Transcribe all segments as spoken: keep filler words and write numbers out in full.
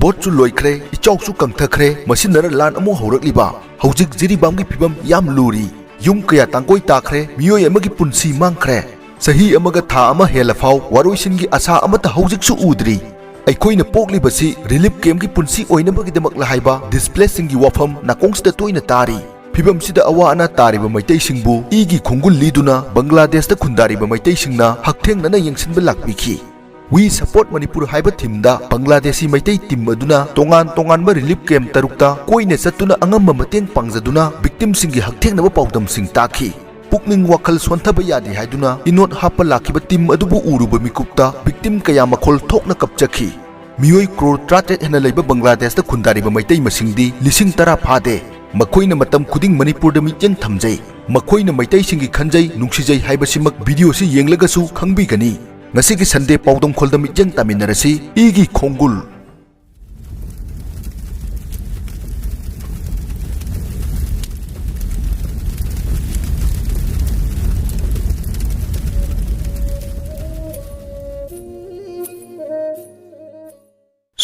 ꯚꯣꯠꯁꯨ ꯂꯣꯏꯈ꯭ꯔꯦ, ꯏꯆꯥꯎꯁꯨ ꯀꯪꯊꯈ꯭ꯔꯦ, ꯃꯁꯤꯅꯔ ꯂꯥꯟ ꯑꯃꯨꯛ ꯍꯧꯔꯛꯂꯤꯕ? ꯍꯧꯖꯤꯛ ꯖꯤꯔꯤꯕꯥꯝꯒꯤ ꯐꯤꯕꯝ ꯌꯥꯝ ꯂꯨꯔꯤ꯫ ꯌꯨꯝ ꯀꯌꯥ ꯇꯥꯡꯀꯣꯏ ꯇꯥꯈ꯭ꯔꯦ, ꯃꯤꯑꯣꯏ ꯑꯃꯒꯤ ꯄꯨꯟꯁꯤ ꯃꯥꯡꯈ꯭ꯔꯦ꯫ ꯆꯍꯤ ꯑꯃꯒ ꯊꯥ ꯑꯃ ꯍꯦꯜꯂ ꯐꯥꯎ ꯋꯥꯔꯣꯏꯁꯤꯟꯒꯤ ꯑꯁꯥ ꯑꯃꯠꯇ ꯍꯧꯖꯤꯛꯁꯨ ꯎꯗ꯭ꯔꯤ꯫ ꯑꯩꯈꯣꯏꯅ ꯄꯣꯛꯂꯤꯕꯁꯤ ꯔꯤꯂꯤꯐ ꯀꯦꯝꯞꯀꯤ ꯄꯨꯟꯁꯤ ꯑꯣꯏꯅꯕꯒꯤꯗꯃꯛꯂ ꯍꯥꯏꯕ ꯗꯤꯁꯄ꯭ꯂꯦꯁꯁꯤꯡꯒꯤ ꯋꯥꯐꯝ ꯅꯥꯀꯣꯡꯁꯤꯗ ꯇꯣꯏꯅ ꯇꯥꯔꯤ꯫ ꯐꯤꯕꯝꯁꯤꯗ ꯑꯋꯥ ꯑꯅꯥ ꯇꯥꯔꯤꯕ ꯃꯩꯇꯩꯁꯤꯡꯕꯨ ꯏꯒꯤ ꯈꯣꯡꯒꯨꯜ ꯂꯤꯗꯨꯅ ꯕꯪꯒ꯭ꯂꯥꯗꯦꯁꯇ ꯈꯨꯟꯗꯥꯔꯤꯕ ꯃꯩꯇꯩꯁꯤꯡꯅ ꯍꯛꯊꯦꯡꯅꯅ ꯌꯦꯡꯁꯤꯟꯕ ꯂꯥꯛꯄꯤꯈꯤ꯫ We Support Manipur ꯍꯥꯏꯕ ꯊꯤꯝꯗ ꯕꯪꯒ꯭ꯂꯥꯗꯦꯁꯤ ꯃꯩꯇꯩ ꯇꯤꯝ ꯑꯗꯨꯅ ꯇꯣꯉꯥꯟ ꯇꯣꯉꯥꯟꯕ ꯔꯤꯂꯤꯐ ꯀꯦꯝꯞ ꯇꯔꯨꯛꯇ ꯀꯣꯏꯅ ꯆꯠꯇꯨꯅ ꯑꯉꯝꯕ ꯃꯇꯦꯡ ꯄꯥꯡꯖꯗꯨꯅ ꯚꯤꯛꯇꯤꯝꯁꯤꯡꯒꯤ ꯍꯛꯊꯦꯡꯅꯕ ꯄꯥꯎꯗꯝꯁꯤꯡ ꯇꯥꯈꯤ꯫ ꯄꯨꯛꯅꯤꯡ ꯋꯥꯈꯜ ꯁꯣꯟꯊꯕ ꯌꯥꯗꯦ ꯍꯥꯏꯗꯨꯅ ꯏꯅꯣꯠ ꯍꯥꯞꯄ ꯂꯥꯛꯈꯤꯕ ꯇꯤꯝ ꯑꯗꯨꯕꯨ ꯎꯔꯨꯕ ꯃꯤꯀꯨꯞꯇ ꯚꯤꯛꯇꯤꯝ ꯀꯌꯥ ꯃꯈꯣꯜ ꯊꯣꯛꯅ ꯀꯞꯆꯈꯤ꯫ ꯃꯤꯑꯣꯏ ꯀ꯭ꯔꯣꯔ ꯇꯔꯥꯇꯔꯦꯠ ꯍꯦꯟꯅ ꯂꯩꯕ ꯕꯪꯒ꯭ꯂꯥꯗꯦꯁꯇ ꯈꯨꯟꯗꯥꯔꯤꯕ ꯃꯩꯇꯩ ꯃꯁꯤꯡꯗꯤ ꯂꯤꯁꯤꯡ ꯇꯔꯥ ꯐꯥꯗꯦ꯫ ꯃꯈꯣꯏꯅ ꯃꯇꯝ ꯈꯨꯗꯤꯡ ꯃꯅꯤꯄꯨꯔꯗ ꯃꯤꯠꯌꯦꯡ ꯊꯝꯖꯩ꯫ ꯃꯈꯣꯏꯅ ꯃꯩꯇꯩꯁꯤꯡꯒꯤ ꯈꯟꯖꯩ, ꯅꯨꯡꯁꯤꯖꯩ ꯍꯥꯏꯕꯁꯤꯃꯛ ꯚꯤꯗꯤꯑꯣꯁꯤ ꯌꯦꯡꯂꯒꯁꯨ ꯈꯪꯕꯤꯒꯅꯤ꯫ ꯉꯁꯤꯒꯤ ꯁꯟꯗꯦ ꯄꯥꯎꯗꯝꯈꯣꯜꯗ ꯃꯤꯠꯌꯦꯡ ꯇꯥꯃꯤꯟꯅꯔꯁꯤ꯫ ꯏꯒꯤ ꯈꯣꯡꯒꯨꯜ꯫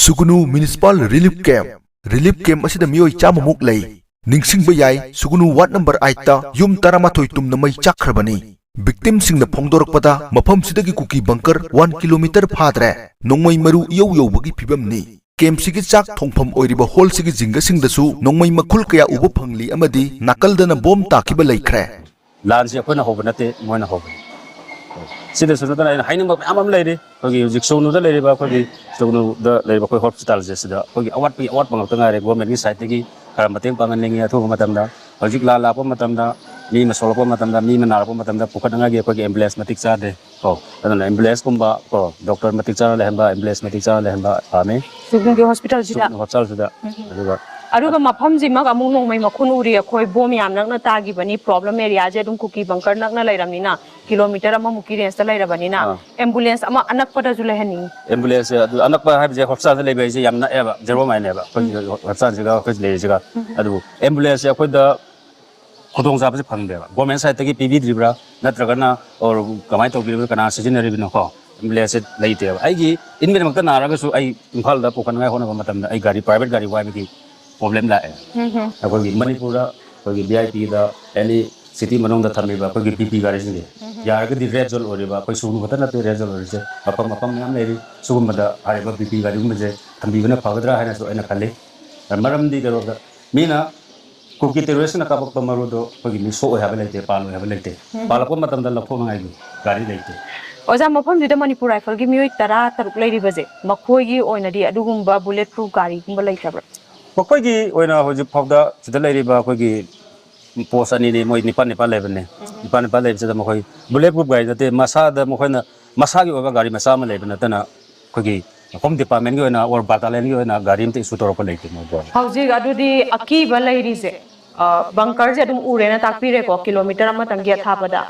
ꯁꯨꯒꯨꯅꯨ municipal relief camp. Relief camp ꯑꯁꯤꯗ ꯃꯤꯑꯣꯏ ꯆꯥꯝꯃꯃꯨꯛ ꯂꯩ꯫ ꯅꯤꯡꯁꯤꯡꯕ ꯌꯥꯏ, ꯁꯨꯒꯨꯅꯨ ꯋꯥꯔꯗ ꯅꯝꯕꯔ ꯑꯥꯏꯠꯇ ꯌꯨꯝ ꯇꯔꯥꯃꯥꯊꯣꯏ ꯇꯨꯝꯅ ꯃꯩ ꯆꯥꯛꯈ꯭ꯔꯕꯅꯤ꯫ ꯚꯤꯛꯇꯤꯝꯁꯤꯡꯅ ꯐꯣꯡꯗꯣꯔꯛꯄꯗ, ꯃꯐꯝꯁꯤꯗꯒꯤ ꯀꯨꯀꯤ ꯕꯪꯀꯔ ꯋꯥꯟ ꯀꯤꯂꯣꯃꯤꯇꯔ ꯐꯥꯗ꯭ꯔꯦ꯫ ꯅꯣꯡꯃꯩ ꯃꯔꯨ ꯏꯌꯧ ꯌꯧꯕꯒꯤ ꯐꯤꯕꯝꯅꯤ꯫ ꯀꯦꯝꯞꯁꯤꯒꯤ ꯆꯥꯛ ꯊꯣꯡꯐꯝ ꯑꯣꯏꯔꯤꯕ ꯍꯣꯜꯁꯤꯒꯤ ꯖꯤꯡꯒꯁꯤꯡꯗꯁꯨ ꯅꯣꯡꯃꯩ ꯃꯈꯨꯜ ꯀꯌꯥ ꯎꯕ ꯐꯪꯂꯤ ꯑꯃꯗꯤ ꯅꯥꯀꯜꯗꯅ ꯕꯣꯝ ꯇꯥꯈꯤꯕ ꯂꯩꯈ꯭ꯔꯦ꯫ ꯂꯥꯟꯁꯤ ꯑꯩꯈꯣꯏꯅ ꯍꯧꯕ ꯅꯠꯇꯦ, ꯃꯣꯏꯅ ꯍꯧꯕꯅꯤ꯫ ꯁꯤꯗꯁꯨ ꯅꯠꯇꯅ ꯑꯩꯅ ꯍꯥꯏꯅꯤꯡꯕ ꯃꯌꯥꯝ ꯑꯃ ꯂꯩꯔꯤ꯫ ꯑꯩꯈꯣꯏꯒꯤ ꯍꯧꯖꯤꯛ ꯁꯨꯒꯅꯨꯗ ꯂꯩꯔꯤꯕ, ꯑꯩꯈꯣꯏꯒꯤ ꯁꯨꯒꯅꯨꯗ ꯂꯩꯔꯤꯕ ꯑꯩꯈꯣꯏ ꯍꯣꯁꯄꯤꯇꯥꯜꯁꯦ, ꯁꯤꯗ ꯑꯩꯈꯣꯏꯒꯤ ꯑꯋꯥꯠꯄꯒꯤ ꯑꯋꯥꯠꯄ ꯉꯥꯛꯇ ꯉꯥꯏꯔꯦ꯫ ꯒꯣꯔꯃꯦꯟꯒꯤ ꯁꯥꯏꯠꯇꯒꯤ ꯈꯔ ꯃꯇꯦꯡ ꯄꯥꯡꯍꯟꯅꯤꯡꯉꯤ ꯑꯊꯨꯕ ꯃꯇꯝꯗ꯫ ꯍꯧꯖꯤꯛ ꯂꯥꯟ ꯂꯥꯛꯄ ꯃꯇꯝꯗ, ꯃꯤ ꯑꯃ ꯁꯣꯛꯂꯛꯄ ꯃꯇꯝꯗ, ꯃꯤ ꯑꯃ ꯅꯥꯔꯛꯄ ꯃꯇꯝꯗ ꯄꯨꯈꯠꯅꯉꯥꯏꯒꯤ ꯑꯩꯈꯣꯏꯒꯤ ꯑꯦꯝꯕꯨꯂꯦꯟꯁ ꯃꯇꯤꯛ ꯆꯥꯗꯦ꯫ ꯀꯣ, ꯑꯗꯨꯅ ꯑꯦꯝꯕꯨꯂꯦꯟꯁꯀꯨꯝꯕ, ꯀꯣ, ꯗꯣꯛꯇꯔ ꯃꯇꯤꯛ ꯆꯥꯅ ꯂꯩꯍꯟꯕ, ꯑꯦꯝꯕꯨꯂꯦꯟꯁ ꯃꯇꯤꯛ ꯆꯥꯅ ꯂꯩꯍꯟꯕ ꯄꯥꯝꯃꯤ꯫ ꯁꯨꯒꯅꯨꯒꯤ ꯍꯣꯁꯄꯤꯇꯥꯜꯁꯤꯗ? ꯁꯨꯒꯅꯨ ꯍꯣꯁꯄꯤꯇꯥꯜꯁꯤꯗ꯫ ꯎꯝ꯫ ꯑꯗꯨꯒ ꯑꯗꯨꯒ ꯃꯐꯝꯁꯤꯃꯛ ꯑꯃꯨꯛ ꯅꯣꯡꯃꯩ ꯃꯈꯨꯟ ꯎꯔꯤ꯫ ꯑꯩꯈꯣꯏ ꯕꯣꯝ ꯌꯥꯝ ꯅꯛꯅ ꯇꯥꯈꯤꯕꯅꯤ꯫ ꯄ꯭ꯔꯣꯕ꯭ꯂꯦꯝ ꯑꯦꯔꯤꯌꯥꯁꯦ ꯑꯗꯨꯝ ꯀꯨꯀꯤ ꯕꯪꯀꯔ ꯅꯛꯅ ꯂꯩꯔꯕꯅꯤꯅ, ꯀꯤꯂꯣꯃꯤꯇꯔ ꯑꯃꯃꯨꯛꯀꯤ ꯔꯦꯟꯖꯇ ꯂꯩꯔꯕꯅꯤꯅ, ꯑꯥ꯫ ꯑꯦꯝꯕꯨꯂꯦꯟꯁ ꯑꯃ ꯑꯅꯛꯄꯗꯁꯨ ꯂꯩꯍꯟꯅꯤꯡꯉꯤ꯫ ꯑꯦꯝꯕꯨꯂꯦꯟꯁꯁꯦ ꯑꯗꯨ ꯑꯅꯛꯄ ꯍꯥꯏꯕꯁꯦ ꯍꯣꯁꯄꯤꯇꯥꯜꯗ ꯂꯩꯕ ꯍꯥꯏꯁꯦ ꯌꯥꯝ ꯅꯛꯑꯦꯕ, ꯖꯦꯔꯣ ꯃꯥꯏꯜꯅꯦꯕ ꯑꯩꯈꯣꯏꯒꯤ ꯎꯝ꯫ ꯍꯣꯁꯄꯤꯇꯥꯜꯁꯤꯒ ꯑꯩꯈꯣꯏ ꯂꯩꯔꯤꯁꯤꯒ꯫ ꯎꯝ꯫ ꯑꯗꯨꯕꯨ ꯑꯦꯝꯕꯨꯂꯦꯟꯁꯁꯦ ꯑꯩꯈꯣꯏꯗ ꯈꯨꯗꯣꯡꯆꯥꯕꯁꯦ ꯐꯪꯗꯦꯕ꯫ ꯒꯣꯔꯃꯦꯟ ꯁꯥꯏꯠꯇꯒꯤ ꯄꯤꯕꯤꯗ꯭ꯔꯤꯕ꯭ꯔꯥ, ꯅꯠꯇ꯭ꯔꯒꯅ, or ꯀꯃꯥꯏꯅ ꯇꯧꯕꯤꯔꯤꯕꯅꯣ, ꯀꯅꯥ ꯁꯤꯖꯤꯟꯅꯔꯤꯕꯅꯣ ꯀꯣ? ꯑꯦꯝꯕꯨꯂꯦꯟꯁꯁꯦ ꯂꯩꯇꯦꯕ꯫ ꯑꯩꯒꯤ ꯏꯟꯃꯦꯟꯃꯛꯇ ꯅꯥꯔꯒꯁꯨ ꯑꯩ ꯏꯝꯐꯥꯜꯗ ꯄꯨꯈꯠꯅꯉꯥꯏ ꯍꯣꯠꯅꯕ ꯃꯇꯝꯗ ꯑꯩ ꯒꯥꯔꯤ, ꯄ꯭ꯔꯥꯏꯚꯦꯠ ꯒꯥꯔꯤ ꯋꯥꯏꯕꯒꯤ ꯄ꯭ꯔꯣꯕ꯭ꯂꯦꯝ ꯂꯥꯛꯑꯦ꯫ ꯑꯩꯈꯣꯏꯒꯤ ꯃꯅꯤꯄꯨꯔꯗ ꯑꯩꯈꯣꯏꯒꯤ ꯚꯤ ꯑꯥꯏ ꯄꯤꯗ ꯑꯦꯅꯤ ꯁꯤꯇꯤ ꯃꯅꯨꯡꯗ ꯊꯝꯃꯤꯕ ꯑꯩꯈꯣꯏꯒꯤ ꯕꯤ ꯄꯤ ꯒꯥꯔꯤꯁꯤꯡꯁꯦ ꯌꯥꯔꯒꯗꯤ ꯔꯦꯗ ꯖꯣꯟ ꯑꯣꯏꯔꯤꯕ ꯑꯩꯈꯣꯏ ꯁꯨꯒꯅꯨ ꯈꯛꯇ ꯅꯠꯇꯦ ꯔꯦꯗ ꯖꯣꯟ ꯑꯣꯏꯔꯤꯁꯦ ꯃꯐꯝ ꯃꯐꯝ ꯃꯌꯥꯝ ꯂꯩꯔꯤ꯫ ꯁꯤꯒꯨꯝꯕꯗ ꯍꯥꯏꯔꯤꯕ ꯕꯤ ꯄꯤ ꯒꯥꯔꯤꯒꯨꯝꯕꯁꯦ ꯊꯝꯕꯤꯕꯅ ꯐꯒꯗ꯭ꯔꯥ ꯍꯥꯏꯅꯁꯨ ꯑꯩꯅ ꯈꯜꯂꯤ꯫ ꯃꯔꯝꯗꯤ ꯀꯩꯅꯣꯗ ꯃꯤꯅ ꯀꯨꯀꯤ ꯇꯦꯔꯣꯔꯤꯁꯅ ꯀꯥꯞꯄꯛꯄ ꯃꯔꯨꯗꯣ ꯑꯩꯈꯣꯏꯒꯤ ꯃꯤ ꯁꯣꯛꯑꯣꯏ ꯍꯥꯏꯕ ꯂꯩꯇꯦ, ꯄꯥꯜꯂꯣꯏ ꯍꯥꯏꯕ ꯂꯩꯇꯦ꯫ ꯄꯥꯜꯂꯛꯄ ꯃꯇꯝꯗ ꯂꯧꯊꯣꯛꯅꯉꯥꯏꯒꯤ ꯒꯥꯔꯤ ꯂꯩꯇꯦ꯫ ꯑꯣꯖꯥ, ꯃꯐꯝꯗꯨꯗ ꯃꯅꯤꯄꯨꯔ ꯔꯥꯏꯐꯜꯒꯤ ꯃꯤꯑꯣꯏ ꯇꯔꯥ ꯇꯔꯨꯛ ꯂꯩꯔꯤꯕꯁꯦ, ꯃꯈꯣꯏꯒꯤ ꯑꯣꯏꯅꯗꯤ ꯑꯗꯨꯒꯨꯝꯕ ꯕꯨꯂꯦꯠ ꯄ꯭ꯔꯨꯐ ꯒꯥꯔꯤꯒꯨꯝꯕ ꯂꯩꯇꯕ꯭ꯔꯥ? ꯃꯈꯣꯏꯒꯤ ꯑꯣꯏꯅ ꯍꯧꯖꯤꯛ ꯐꯥꯎꯗ ꯁꯤꯗ ꯂꯩꯔꯤꯕ ꯑꯩꯈꯣꯏꯒꯤ ꯄꯣꯁ ꯑꯅꯤꯅꯤ, ꯃꯣꯏ ꯅꯤꯄꯥꯜ ꯅꯤꯄꯥꯜ ꯂꯩꯕꯅꯦ꯫ ꯅꯤꯄꯥꯜ ꯅꯤꯄꯥꯜ ꯂꯩꯕꯁꯤꯗ ꯃꯈꯣꯏ ꯕꯨꯂꯦꯠ ꯄ꯭ꯔꯨꯐ ꯒꯥꯔꯤ ꯅꯠꯇꯦ, ꯃꯁꯥꯗ ꯃꯈꯣꯏꯅ ꯃꯁꯥꯒꯤ ꯑꯣꯏꯕ ꯒꯥꯔꯤ ꯃꯆꯥ ꯑꯃ ꯂꯩꯕ ꯅꯠꯇꯅ ꯑꯩꯈꯣꯏꯒꯤ ꯍꯣꯝ ꯗꯤꯄꯥꯔꯠꯃꯦꯟꯒꯤ ꯑꯣꯏꯅ ꯑꯣꯔ ꯕꯥꯇꯥꯂꯤꯌꯟꯒꯤ ꯑꯣꯏꯅ ꯒꯥꯔꯤ ꯑꯝꯇ ꯏꯁꯨ ꯇꯧꯔꯛꯄ ꯂꯩꯇꯦ ꯃꯣꯏꯗꯣ꯫ ꯍꯧꯖꯤꯛ ꯑꯗꯨꯗꯤ ꯑꯀꯤꯕ ꯂꯩꯔꯤꯁꯦ, ꯑ, ꯕꯪꯀꯔꯁꯦ ꯑꯗꯨꯝ ꯎꯔꯦꯅ ꯇꯥꯛꯄꯤꯔꯦꯀꯣ, ꯀꯤꯂꯣꯃꯤꯇꯔ ꯑꯃꯇꯪꯒꯤ ꯑꯊꯥꯞꯄꯗ꯫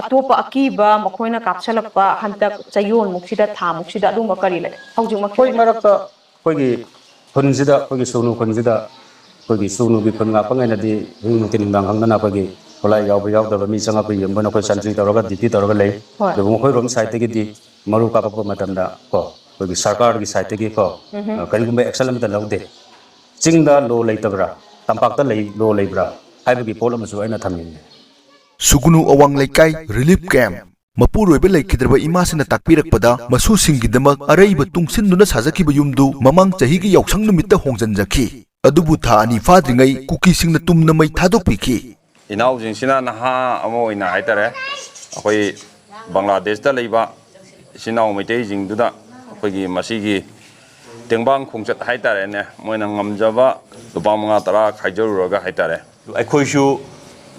ꯑꯇꯣꯞꯄ ꯑꯀꯤꯕ ꯃꯈꯣꯏꯅ ꯀꯥꯞꯁꯜꯂꯛꯄ ꯍꯟꯗꯛ ꯆꯌꯣꯜꯃꯨꯛꯁꯤꯗ, ꯊꯥꯃꯨꯛꯁꯤꯗ ꯑꯗꯨꯝꯕ ꯀꯔꯤ ꯂꯩ? ꯍꯧꯖꯤꯛꯃꯛꯀꯤ ꯑꯩꯈꯣꯏ ꯑꯣꯏꯅ ꯃꯔꯛꯇ ꯑꯩꯈꯣꯏꯒꯤ ꯈꯨꯟꯁꯤꯗ, ꯑꯩꯈꯣꯏꯒꯤ ꯁꯨꯒꯅꯨ ꯈꯨꯟꯁꯤꯗ ꯑꯩꯈꯣꯏꯒꯤ ꯁꯨꯒꯅꯨꯒꯤ ꯈꯨꯟ ꯉꯥꯛꯄꯉꯩꯅꯗꯤ ꯑꯌꯨꯛ ꯅꯨꯡꯊꯤꯟ ꯅꯨꯡꯗꯥꯡ ꯈꯪꯗꯅ ꯑꯩꯈꯣꯏꯒꯤ ꯈꯨꯠꯂꯥꯏ ꯌꯥꯎꯕ ꯌꯥꯎꯗꯕ ꯃꯤ ꯆꯪꯉꯛꯄ ꯌꯦꯡꯕ ꯑꯣꯏꯅ ꯑꯩꯈꯣꯏ ꯁꯦꯟꯇ꯭ꯔꯤ ꯇꯧꯔꯒ ꯗ꯭ꯌꯨꯇꯤ ꯇꯧꯔꯒ ꯂꯩ꯫ ꯍꯣꯏ꯫ ꯑꯗꯨꯕꯨ ꯃꯈꯣꯏꯔꯣꯝ ꯁꯥꯏꯠꯇꯒꯤꯗꯤ ꯃꯔꯨ ꯀꯥꯞꯄꯛꯄ ꯃꯇꯝꯗ ꯀꯣ, ꯑꯩꯈꯣꯏꯒꯤ ꯁꯔꯀꯥꯔꯒꯤ ꯁꯥꯏꯠꯇꯒꯤ ꯀꯣ, ꯎꯝꯍꯨꯝ꯫ ꯑ, ꯀꯔꯤꯒꯨꯝꯕ ꯑꯦꯛꯁꯟ ꯑꯃꯠꯇ ꯂꯧꯗꯦ꯫ ꯆꯤꯡꯗ ꯂꯣ ꯂꯩꯇꯕ꯭ꯔꯥ, ꯇꯝꯄꯥꯛꯇ ꯂꯩ, ꯂꯣ ꯂꯩꯕ꯭ꯔꯥ ꯍꯥꯏꯕꯒꯤ ꯄꯣꯠ ꯑꯃꯁꯨ ꯑꯩꯅ ꯊꯝꯅꯤꯡꯉꯤ꯫ ꯁꯨꯒꯨꯅꯨ ꯑꯋꯥꯡ ꯂꯩꯀꯥꯏ ꯔꯤꯂꯤꯐ ꯀꯦꯝꯞ꯫ ꯃꯄꯨꯔꯣꯏꯕ ꯂꯩꯈꯤꯗ꯭ꯔꯕ ꯏꯃꯥꯁꯤꯅ ꯇꯥꯛꯄꯤꯔꯛꯄꯗ, ꯃꯁꯨꯁꯤꯡꯒꯤꯗꯃꯛ ꯑꯔꯩꯕ ꯇꯨꯡꯁꯤꯟꯗꯨꯅ ꯁꯥꯖꯈꯤꯕ ꯌꯨꯝꯗꯨ ꯃꯃꯥꯡ ꯆꯍꯤꯒꯤ ꯌꯥꯎꯁꯪ ꯅꯨꯃꯤꯠꯇ ꯍꯣꯡꯖꯤꯟꯖꯈꯤ꯫ ꯑꯗꯨꯕꯨ ꯊꯥ ꯑꯅꯤ ꯐꯥꯗ꯭ꯔꯤꯉꯩ ꯀꯨꯀꯤꯁꯤꯡꯅ ꯇꯨꯝꯅ ꯃꯩ ꯊꯥꯗꯣꯛꯄꯤꯈꯤ꯫ ꯏꯅꯥꯎꯁꯤꯡꯁꯤꯅ ꯅꯍꯥ ꯑꯃ ꯑꯣꯏꯅ ꯍꯥꯏꯇꯥꯔꯦ, ꯑꯩꯈꯣꯏ ꯕꯪꯒ꯭ꯂꯥꯗꯦꯁꯇ ꯂꯩꯕ ꯏꯆꯤꯟ ꯏꯅꯥꯎ ꯃꯩꯇꯩꯁꯤꯡꯗꯨꯗ ꯑꯩꯈꯣꯏꯒꯤ ꯃꯁꯤꯒꯤ ꯇꯦꯡꯕꯥꯡ ꯈꯣꯡꯆꯠ ꯍꯥꯏꯇꯥꯔꯦꯅꯦ, ꯃꯣꯏꯅ ꯉꯝꯖꯕ ꯂꯨꯄꯥ ꯃꯉꯥ ꯇꯔꯥ ꯈꯥꯏꯖꯔꯨꯔꯒ ꯍꯥꯏꯇꯥꯔꯦ꯫ ꯑꯩꯈꯣꯏꯁꯨ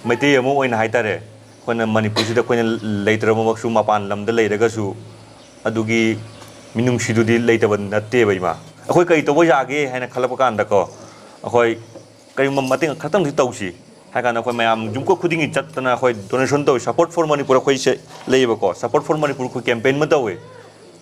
ꯃꯩꯇꯩ ꯑꯃ ꯑꯣꯏꯅ ꯍꯥꯏꯇꯥꯔꯦ, ꯑꯩꯈꯣꯏꯅ ꯃꯅꯤꯄꯨꯔꯁꯤꯗ ꯑꯩꯈꯣꯏꯅ ꯂꯩꯇ꯭ꯔꯕꯃꯛꯁꯨ, ꯃꯄꯥꯟ ꯂꯝꯗ ꯂꯩꯔꯒꯁꯨ, ꯑꯗꯨꯒꯤ ꯃꯤꯅꯨꯡꯁꯤꯗꯨꯗꯤ ꯂꯩꯇꯕ ꯅꯠꯇꯦꯕ, ꯏꯃꯥ꯫ ꯑꯩꯈꯣꯏ ꯀꯔꯤ ꯇꯧꯕ ꯌꯥꯒꯦ ꯍꯥꯏꯅ ꯈꯜꯂꯛꯄ ꯀꯥꯟꯗꯀꯣ, ꯑꯩꯈꯣꯏ ꯀꯔꯤꯒꯨꯝꯕ ꯃꯇꯦꯡ ꯈꯛꯇꯪꯗꯤ ꯇꯧꯁꯤ ꯍꯥꯏ ꯀꯥꯟꯗ, ꯑꯩꯈꯣꯏ ꯃꯌꯥꯝ ꯌꯨꯝꯊꯣꯡ ꯈꯨꯗꯤꯡꯒꯤ ꯆꯠꯇꯅ ꯑꯩꯈꯣꯏ donation ꯇꯧꯏ꯫ Support for Manipur ꯑꯩꯈꯣꯏꯁꯦ ꯂꯩꯌꯦꯕꯀꯣ, Support for Manipur ꯑꯩꯈꯣꯏ campaign ꯑꯃ ꯇꯧꯏ꯫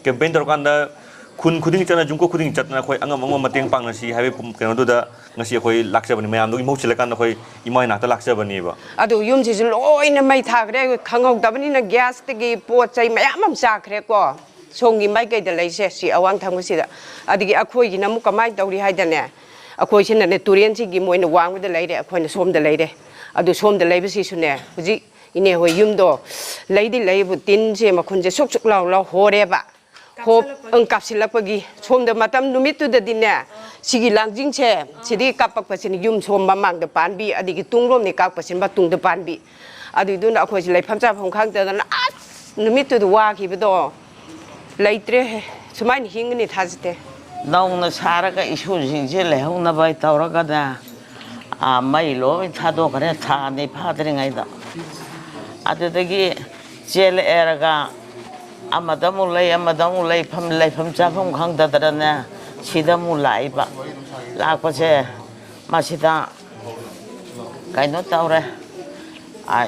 Campaign ꯇꯧꯔꯀꯥꯟꯗ ꯈꯨꯟ ꯈꯨꯗꯤꯡ ꯆꯠꯅ, ꯌꯨꯝꯀꯣꯛ ꯈꯨꯗꯤꯡ ꯆꯠꯇꯅ ꯑꯩꯈꯣꯏ ꯑꯉꯝ ꯑꯉꯝꯕ ꯃꯇꯦꯡ ꯄꯥꯡꯅꯁꯤ ꯍꯥꯏꯕꯒꯤ ꯄꯨꯝ-, ꯀꯩꯅꯣꯗꯨꯗ ꯉꯁꯤ ꯑꯩꯈꯣꯏ ꯂꯥꯛꯆꯕꯅꯤ, ꯃꯌꯥꯝꯗꯨꯒꯤ ꯃꯍꯨꯠ ꯁꯤꯜꯂꯀꯥꯟꯗ ꯑꯩꯈꯣꯏ ꯏꯃꯥ ꯏꯅꯥꯛꯇ ꯂꯥꯛꯆꯕꯅꯦꯕ꯫ ꯑꯗꯨ ꯌꯨꯝꯁꯤꯁꯨ ꯂꯣꯏꯅ ꯃꯩ ꯊꯥꯈ꯭ꯔꯦ, ꯈꯪꯍꯧꯗꯕꯅꯤꯅ ꯒ꯭ꯌꯥꯁꯇꯒꯤ ꯄꯣꯠ ꯆꯩ ꯃꯌꯥꯝ ꯑꯃ ꯆꯥꯈ꯭ꯔꯦꯀꯣ꯫ ꯁꯣꯝꯒꯤ ꯃꯥꯏꯀꯩꯗ ꯂꯩꯁꯦ, ꯁꯤ ꯑꯋꯥꯡ ꯊꯪꯕꯁꯤꯗ꯫ ꯑꯗꯒꯤ ꯑꯩꯈꯣꯏꯒꯤꯅ ꯑꯃꯨꯛ ꯀꯃꯥꯏꯅ ꯇꯧꯔꯤ ꯍꯥꯏꯗꯅꯦ, ꯑꯩꯈꯣꯏꯁꯤꯅꯅꯦ ꯇꯨꯔꯦꯟꯁꯤꯒꯤ ꯃꯣꯏꯅ ꯋꯥꯡꯃꯗ ꯂꯩꯔꯦ, ꯑꯩꯈꯣꯏꯅ ꯁꯣꯝꯗ ꯂꯩꯔꯦ꯫ ꯑꯗꯨ ꯁꯣꯝꯗ ꯂꯩꯕꯁꯤꯁꯨꯅꯦ, ꯍꯧꯖꯤꯛ ꯏꯅꯦ ꯍꯣꯏ ꯌꯨꯝꯗꯣ ꯂꯩꯗꯤ ꯂꯩꯕꯨ ꯇꯤꯟꯁꯦ ꯃꯈꯨꯟꯁꯦ ꯁꯨꯛ ꯁꯨꯛ ꯂꯥꯎ ꯂꯥꯎ ꯍꯣꯔꯦꯕ꯫ ꯍꯣꯞ, ꯀꯥꯞꯁꯤꯜꯂꯛꯄꯒꯤ꯫ ꯑꯪ, ꯀꯥꯞꯁꯤꯜꯂꯛꯄꯒꯤ꯫ ꯁꯣꯝꯗ ꯃꯇꯝ ꯅꯨꯃꯤꯠꯇꯨꯗꯗꯤꯅꯦ, ꯁꯤꯒꯤ ꯂꯥꯡꯖꯤꯡꯁꯦ, ꯁꯤꯗꯤ ꯀꯥꯞꯄꯛꯄꯁꯤꯅ ꯌꯨꯝ ꯁꯣꯝ ꯃꯃꯥꯡꯗ ꯄꯥꯟꯕꯤ, ꯑꯗꯒꯤ ꯇꯨꯡꯂꯣꯝꯅꯤ ꯀꯥꯞꯄꯁꯤꯅ ꯃꯇꯨꯡꯗ ꯄꯥꯟꯕꯤ꯫ ꯑꯗꯨꯏꯗꯨꯅ ꯑꯩꯈꯣꯏꯁꯦ ꯂꯩꯐꯝ ꯆꯥꯐꯝ ꯈꯪꯗꯗꯅ ꯑꯁ ꯅꯨꯃꯤꯠꯇꯨꯗ ꯋꯥꯈꯤꯕꯗꯣ ꯂꯩꯇ꯭ꯔꯦꯍꯦ꯫ ꯁꯨꯃꯥꯏꯅ ꯍꯤꯡꯒꯅꯤ ꯊꯥꯖꯗꯦ꯫ ꯅꯧꯅ ꯁꯥꯔꯒ ꯏꯁꯨꯁꯤꯡꯁꯦ ꯂꯩꯍꯧꯅꯕ ꯇꯧꯔꯒꯅꯦ, ꯑꯥ, ꯃꯩ ꯂꯣꯏ ꯊꯥꯗꯣꯛꯈ꯭ꯔꯦ ꯊꯥ ꯑꯅꯤ ꯐꯥꯗ꯭ꯔꯤꯉꯩꯗ꯫ ꯑꯗꯨꯗꯒꯤ ꯆꯦꯜꯂꯛꯑꯦꯔꯒ ꯑꯃꯗ ꯑꯃꯨꯛ ꯂꯩ, ꯑꯃꯗ ꯑꯃꯨꯛ ꯂꯩꯐꯝ, ꯂꯩꯐꯝ ꯆꯥꯐꯝ ꯈꯪꯗꯗꯅꯅꯦ, ꯁꯤꯗ ꯑꯃꯨꯛ ꯂꯥꯛꯏꯕ꯫ ꯂꯥꯛꯄꯁꯦ ꯃꯁꯤꯗ ꯀꯩꯅꯣ ꯇꯧꯔꯦ, ꯑꯥ,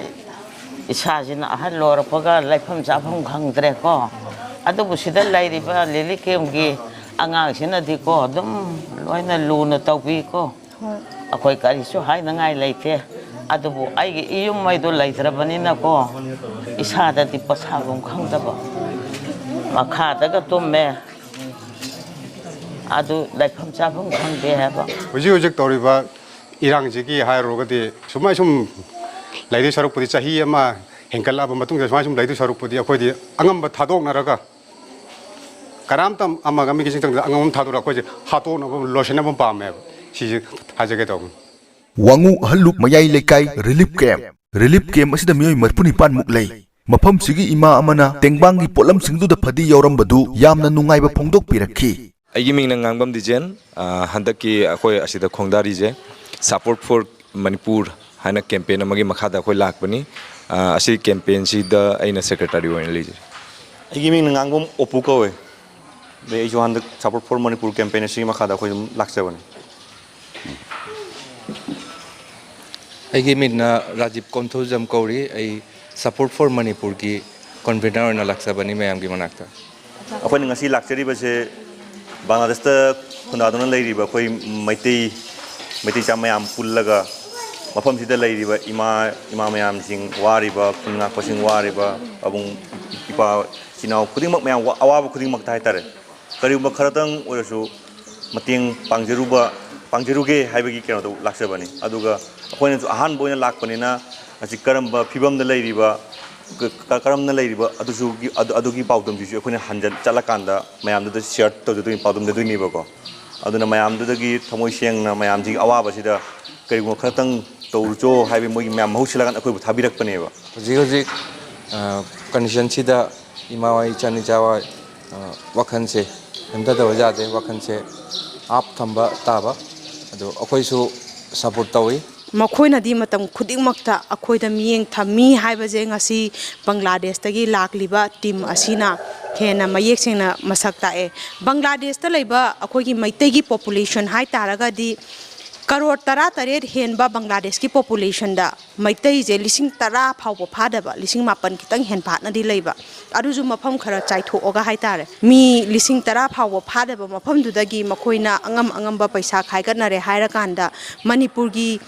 ꯏꯁꯥꯁꯤꯅ ꯑꯍꯜ ꯑꯣꯏꯔꯛꯄꯒ ꯂꯩꯐꯝ ꯆꯥꯐꯝ ꯈꯪꯗ꯭ꯔꯦꯀꯣ꯫ ꯑꯗꯨꯕꯨ ꯁꯤꯗ ꯂꯩꯔꯤꯕ ꯂꯤꯂꯤ ꯀꯦꯝꯒꯤ ꯑꯉꯥꯡꯁꯤꯅꯗꯤꯀꯣ ꯑꯗꯨꯝ ꯂꯣꯏꯅ ꯂꯨꯅ ꯇꯧꯕꯤꯀꯣ꯫ ꯍꯣꯏ꯫ ꯑꯩꯈꯣꯏ ꯀꯔꯤꯁꯨ ꯍꯥꯏꯅꯉꯥꯏ ꯂꯩꯇꯦ꯫ ꯑꯗꯨꯕꯨ ꯑꯩꯒꯤ ꯏꯌꯨꯝ ꯃꯩꯗꯣ ꯂꯩꯇ꯭ꯔꯕꯅꯤꯅꯀꯣ, ꯏꯁꯥꯗꯗꯤ ꯄꯣꯊꯥꯐꯝ ꯈꯪꯗꯕ꯫ ꯃꯈꯥꯗꯒ ꯇꯨꯝꯃꯦ, ꯑꯗꯨ ꯂꯩꯐꯝ ꯆꯥꯐꯝ ꯈꯪꯗꯦ ꯍꯥꯏꯕ꯫ ꯍꯧꯖꯤꯛ ꯍꯧꯖꯤꯛ ꯇꯧꯔꯤꯕ ꯏꯔꯥꯡꯁꯤꯒꯤ ꯍꯥꯏꯔꯨꯔꯒꯗꯤ, ꯁꯨꯃꯥꯏ ꯁꯨꯝ ꯂꯩꯗꯣꯏ ꯁꯔꯨꯛꯄꯨꯗꯤ, ꯆꯍꯤ ꯑꯃ ꯍꯦꯟꯒꯠꯂꯛꯑꯕ ꯃꯇꯨꯡꯗ, ꯁꯨꯃꯥꯏ ꯁꯨꯝ ꯂꯩꯗꯣꯏ ꯁꯔꯨꯛꯄꯨꯗꯤ, ꯑꯩꯈꯣꯏꯗꯤ ꯑꯉꯝꯕ ꯊꯥꯗꯣꯛꯅꯔꯒ, ꯀꯅꯥꯝꯇ ꯑꯃꯒ ꯃꯤꯒꯤ ꯆꯤꯡꯊꯪꯗ ꯑꯉꯝꯕ ꯊꯥꯗꯣꯔꯒ ꯑꯩꯈꯣꯏꯁꯦ ꯍꯥꯠꯇꯣꯛꯅꯕ, ꯂꯣꯏꯁꯤꯟꯅꯕ ꯄꯥꯝꯃꯦꯕ꯫ ꯁꯤꯁꯦ ꯍꯥꯏꯖꯒꯦ ꯇꯧꯕꯅꯤ꯫ ꯋꯥꯉꯨ ꯑꯍꯜꯂꯨꯞ ꯃꯌꯥꯏ ꯂꯩꯀꯥꯏ ꯔꯤꯂꯤꯐ ꯀꯦꯝꯞ꯫ ꯔꯤꯂꯤꯐ ꯀꯦꯝꯞ ꯑꯁꯤꯗ ꯃꯤꯑꯣꯏ ꯃꯔꯤꯐꯨ ꯅꯤꯄꯥꯟ ꯃꯨꯛ ꯂꯩ꯫ ꯃꯐꯝꯁꯤꯒꯤ ꯏꯃꯥ ꯑꯃꯅ ꯇꯦꯡꯕꯥꯡꯒꯤ ꯄꯣꯠꯂꯝꯁꯤꯡꯗꯨꯗ ꯐꯗꯤ ꯌꯥꯎꯔꯝꯕꯗꯨ ꯌꯥꯝꯅ ꯅꯨꯡꯉꯥꯏꯕ ꯐꯣꯡꯗꯣꯛꯄꯤꯔꯛꯈꯤ꯫ ꯑꯩꯒꯤ ꯃꯤꯡꯅ ꯉꯥꯡꯕꯝ ꯗꯤꯖꯦꯟ꯫ ꯑ, ꯍꯟꯗꯛꯀꯤ ꯑꯩꯈꯣꯏ ꯑꯁꯤꯗ ꯈꯣꯡꯗꯥꯔꯤꯁꯦ Support for Manipur ꯍꯥꯏꯅ ꯀꯦꯝꯄꯦꯟ ꯑꯃꯒꯤ ꯃꯈꯥꯗ ꯑꯩꯈꯣꯏ ꯂꯥꯛꯄꯅꯤ꯫ ꯑ, ꯑꯁꯤ ꯀꯦꯝꯄꯦꯟꯁꯤꯗ ꯑꯩꯅ ꯁꯦꯀ꯭ꯔꯦꯇꯔꯤ ꯑꯣꯏꯅ ꯂꯩꯖꯩ꯫ ꯑꯩꯒꯤ ꯃꯤꯡꯅ ꯉꯥꯡꯕꯝ ꯑꯣꯄꯨ ꯀꯧꯋꯦ꯫ ꯑꯗꯩ ꯑꯩꯁꯨ ꯍꯟꯗꯛ Support for Manipur ꯀꯦꯝꯄꯦꯟ ꯑꯁꯤꯒꯤ ꯃꯈꯥꯗ ꯑꯩꯈꯣꯏ ꯑꯗꯨꯝ ꯂꯥꯛꯆꯕꯅꯤ꯫ ꯑꯩꯒꯤ ꯃꯤꯡꯅ ꯔꯥꯖꯤꯕ ꯀꯣꯟꯊꯧꯖꯝ ꯀꯧꯔꯤ꯫ ꯑꯩ Support for ꯃꯅꯤꯄꯨꯔꯒꯤ ꯀꯟꯚꯤꯅꯔ ꯑꯣꯏꯅ ꯂꯥꯛꯆꯕꯅꯤ ꯃꯌꯥꯝꯒꯤ ꯃꯅꯥꯛꯇ꯫ ꯑꯩꯈꯣꯏꯅ ꯉꯁꯤ ꯂꯥꯛꯆꯔꯤꯕꯁꯦ ꯕꯪꯒ꯭ꯂꯥꯗꯦꯁꯇ ꯈꯨꯟꯗꯥꯗꯨꯅ ꯂꯩꯔꯤꯕ ꯑꯩꯈꯣꯏ ꯃꯩꯇꯩ, ꯃꯩꯇꯩ ꯆꯥ ꯃꯌꯥꯝ ꯄꯨꯜꯂꯒ, ꯃꯐꯝꯁꯤꯗ ꯂꯩꯔꯤꯕ ꯏꯃꯥ, ꯏꯃꯥ ꯃꯌꯥꯝꯁꯤꯡ ꯋꯥꯔꯤꯕ, ꯈꯨꯟ ꯉꯥꯛꯄꯁꯤꯡ ꯋꯥꯔꯤꯕ, ꯄꯥꯕꯨꯡ, ꯏꯄꯥ, ꯏꯆꯤꯟ ꯏꯅꯥꯎ ꯈꯨꯗꯤꯡꯃꯛ ꯃꯌꯥꯝ ꯋꯥ-, ꯑꯋꯥꯕ ꯈꯨꯗꯤꯡꯃꯛꯇ ꯍꯥꯏꯇꯥꯔꯦ, ꯀꯔꯤꯒꯨꯝꯕ ꯈꯔꯇꯪ ꯑꯣꯏꯔꯁꯨ ꯃꯇꯦꯡ ꯄꯥꯡꯖꯔꯨꯕ, ꯄꯥꯡꯖꯔꯨꯒꯦ ꯍꯥꯏꯕꯒꯤ ꯀꯩꯅꯣꯗꯣ ꯂꯥꯛꯆꯕꯅꯤ꯫ ꯑꯗꯨꯒ ꯑꯩꯈꯣꯏꯅꯁꯨ ꯑꯍꯥꯟꯕ ꯑꯣꯏꯅ ꯂꯥꯛꯄꯅꯤꯅ, ꯍꯧꯖꯤꯛ ꯀꯔꯝꯕ ꯐꯤꯕꯝꯗ ꯂꯩꯔꯤꯕ, ꯀ-, ꯀ-, ꯀꯔꯝꯅ ꯂꯩꯔꯤꯕ, ꯑꯗꯨꯁꯨ, ꯑꯗꯨ, ꯑꯗꯨꯒꯤ ꯄꯥꯎꯗꯝꯁꯤꯁꯨ ꯑꯩꯈꯣꯏꯅ ꯍꯟꯖꯟ ꯆꯠꯂꯀꯥꯟꯗ ꯃꯌꯥꯝꯗꯨꯗ ꯁꯤꯌꯔ ꯇꯧꯖꯗꯣꯏꯅꯤ, ꯄꯥꯎꯗꯝꯖꯗꯣꯏꯅꯦꯕꯀꯣ꯫ ꯑꯗꯨꯅ ꯃꯌꯥꯝꯗꯨꯗꯒꯤ ꯊꯃꯣꯏ ꯁꯦꯡꯅ ꯃꯌꯥꯝꯁꯤꯒꯤ ꯑꯋꯥꯕꯁꯤꯗ ꯀꯔꯤꯒꯨꯝꯕ ꯈꯔꯇꯪ ꯇꯧꯔꯨꯆꯣ ꯍꯥꯏꯕꯒꯤ ꯃꯣꯏꯒꯤ ꯃꯌꯥꯝ ꯃꯍꯨꯠ ꯁꯤꯜꯂꯀꯥꯟꯗ ꯑꯩꯈꯣꯏꯕꯨ ꯊꯥꯕꯤꯔꯛꯄꯅꯦꯕ꯫ ꯍꯧꯖꯤꯛ ꯍꯧꯖꯤꯛ, ꯑ, ꯀꯟꯗꯤꯁꯟꯁꯤꯗ ꯏꯃꯥ ꯍꯣꯏ, ꯏꯆꯥꯅꯤ ꯆꯥ ꯍꯣꯏ, ꯑ, ꯋꯥꯈꯜꯁꯦ ꯍꯟꯊꯗꯕ ꯌꯥꯗꯦ, ꯋꯥꯈꯜꯁꯦ ꯑꯞ ꯊꯝꯕ ꯇꯥꯕ꯫ ꯑꯗꯣ ꯑꯩꯈꯣꯏꯁꯨ ꯁꯞꯄꯣꯔꯠ ꯇꯧꯏ꯫ ꯃꯈꯣꯏꯅꯗꯤ ꯃꯇꯝ ꯈꯨꯗꯤꯡꯃꯛꯇ ꯑꯩꯈꯣꯏꯗ ꯃꯤꯠꯌꯦꯡ ꯊꯝꯃꯤ ꯍꯥꯏꯕꯁꯦ ꯉꯁꯤ ꯕꯪꯒ꯭ꯂꯥꯗꯦꯁꯇꯒꯤ ꯂꯥꯛꯂꯤꯕ ꯇꯤꯝ ꯑꯁꯤꯅ ꯍꯦꯟꯅ ꯃꯌꯦꯛ ꯁꯦꯡꯅ ꯃꯁꯛ ꯇꯥꯛꯑꯦ꯫ ꯕꯪꯒ꯭ꯂꯥꯗꯦꯁꯇ ꯂꯩꯕ ꯑꯩꯈꯣꯏꯒꯤ ꯃꯩꯇꯩꯒꯤ ꯄꯣꯄꯨꯂꯦꯁꯟ ꯍꯥꯏ ꯇꯥꯔꯒꯗꯤ ꯀꯔꯣꯔ ꯇꯔꯥ ꯇꯔꯦꯠ ꯍꯦꯟꯕ ꯕꯪꯒ꯭ꯂꯥꯗꯦꯁꯀꯤ ꯄꯣꯄꯨꯂꯦꯁꯟꯗ ꯃꯩꯇꯩꯁꯦ ꯂꯤꯁꯤꯡ ꯇꯔꯥ ꯐꯥꯎꯕ ꯐꯥꯗꯕ, ꯂꯤꯁꯤꯡ ꯃꯥꯄꯟ ꯈꯤꯇꯪ ꯍꯦꯟꯐꯥꯠꯅꯗꯤ ꯂꯩꯕ꯫ ꯑꯗꯨꯁꯨ ꯃꯐꯝ ꯈꯔ ꯆꯥꯏꯊꯣꯛꯑꯒ ꯍꯥꯏꯇꯥꯔꯦ, ꯃꯤ ꯂꯤꯁꯤꯡ ꯇꯔꯥ ꯐꯥꯎꯕ ꯐꯥꯗꯕ ꯃꯐꯝꯗꯨꯗꯒꯤ ꯃꯈꯣꯏꯅ ꯑꯉꯝ ꯑꯉꯝꯕ ꯄꯩꯁꯥ ꯈꯥꯏꯒꯠꯅꯔꯦ ꯍꯥꯏꯔꯀꯥꯟꯗ ꯃꯅꯤꯄꯨꯔꯒꯤ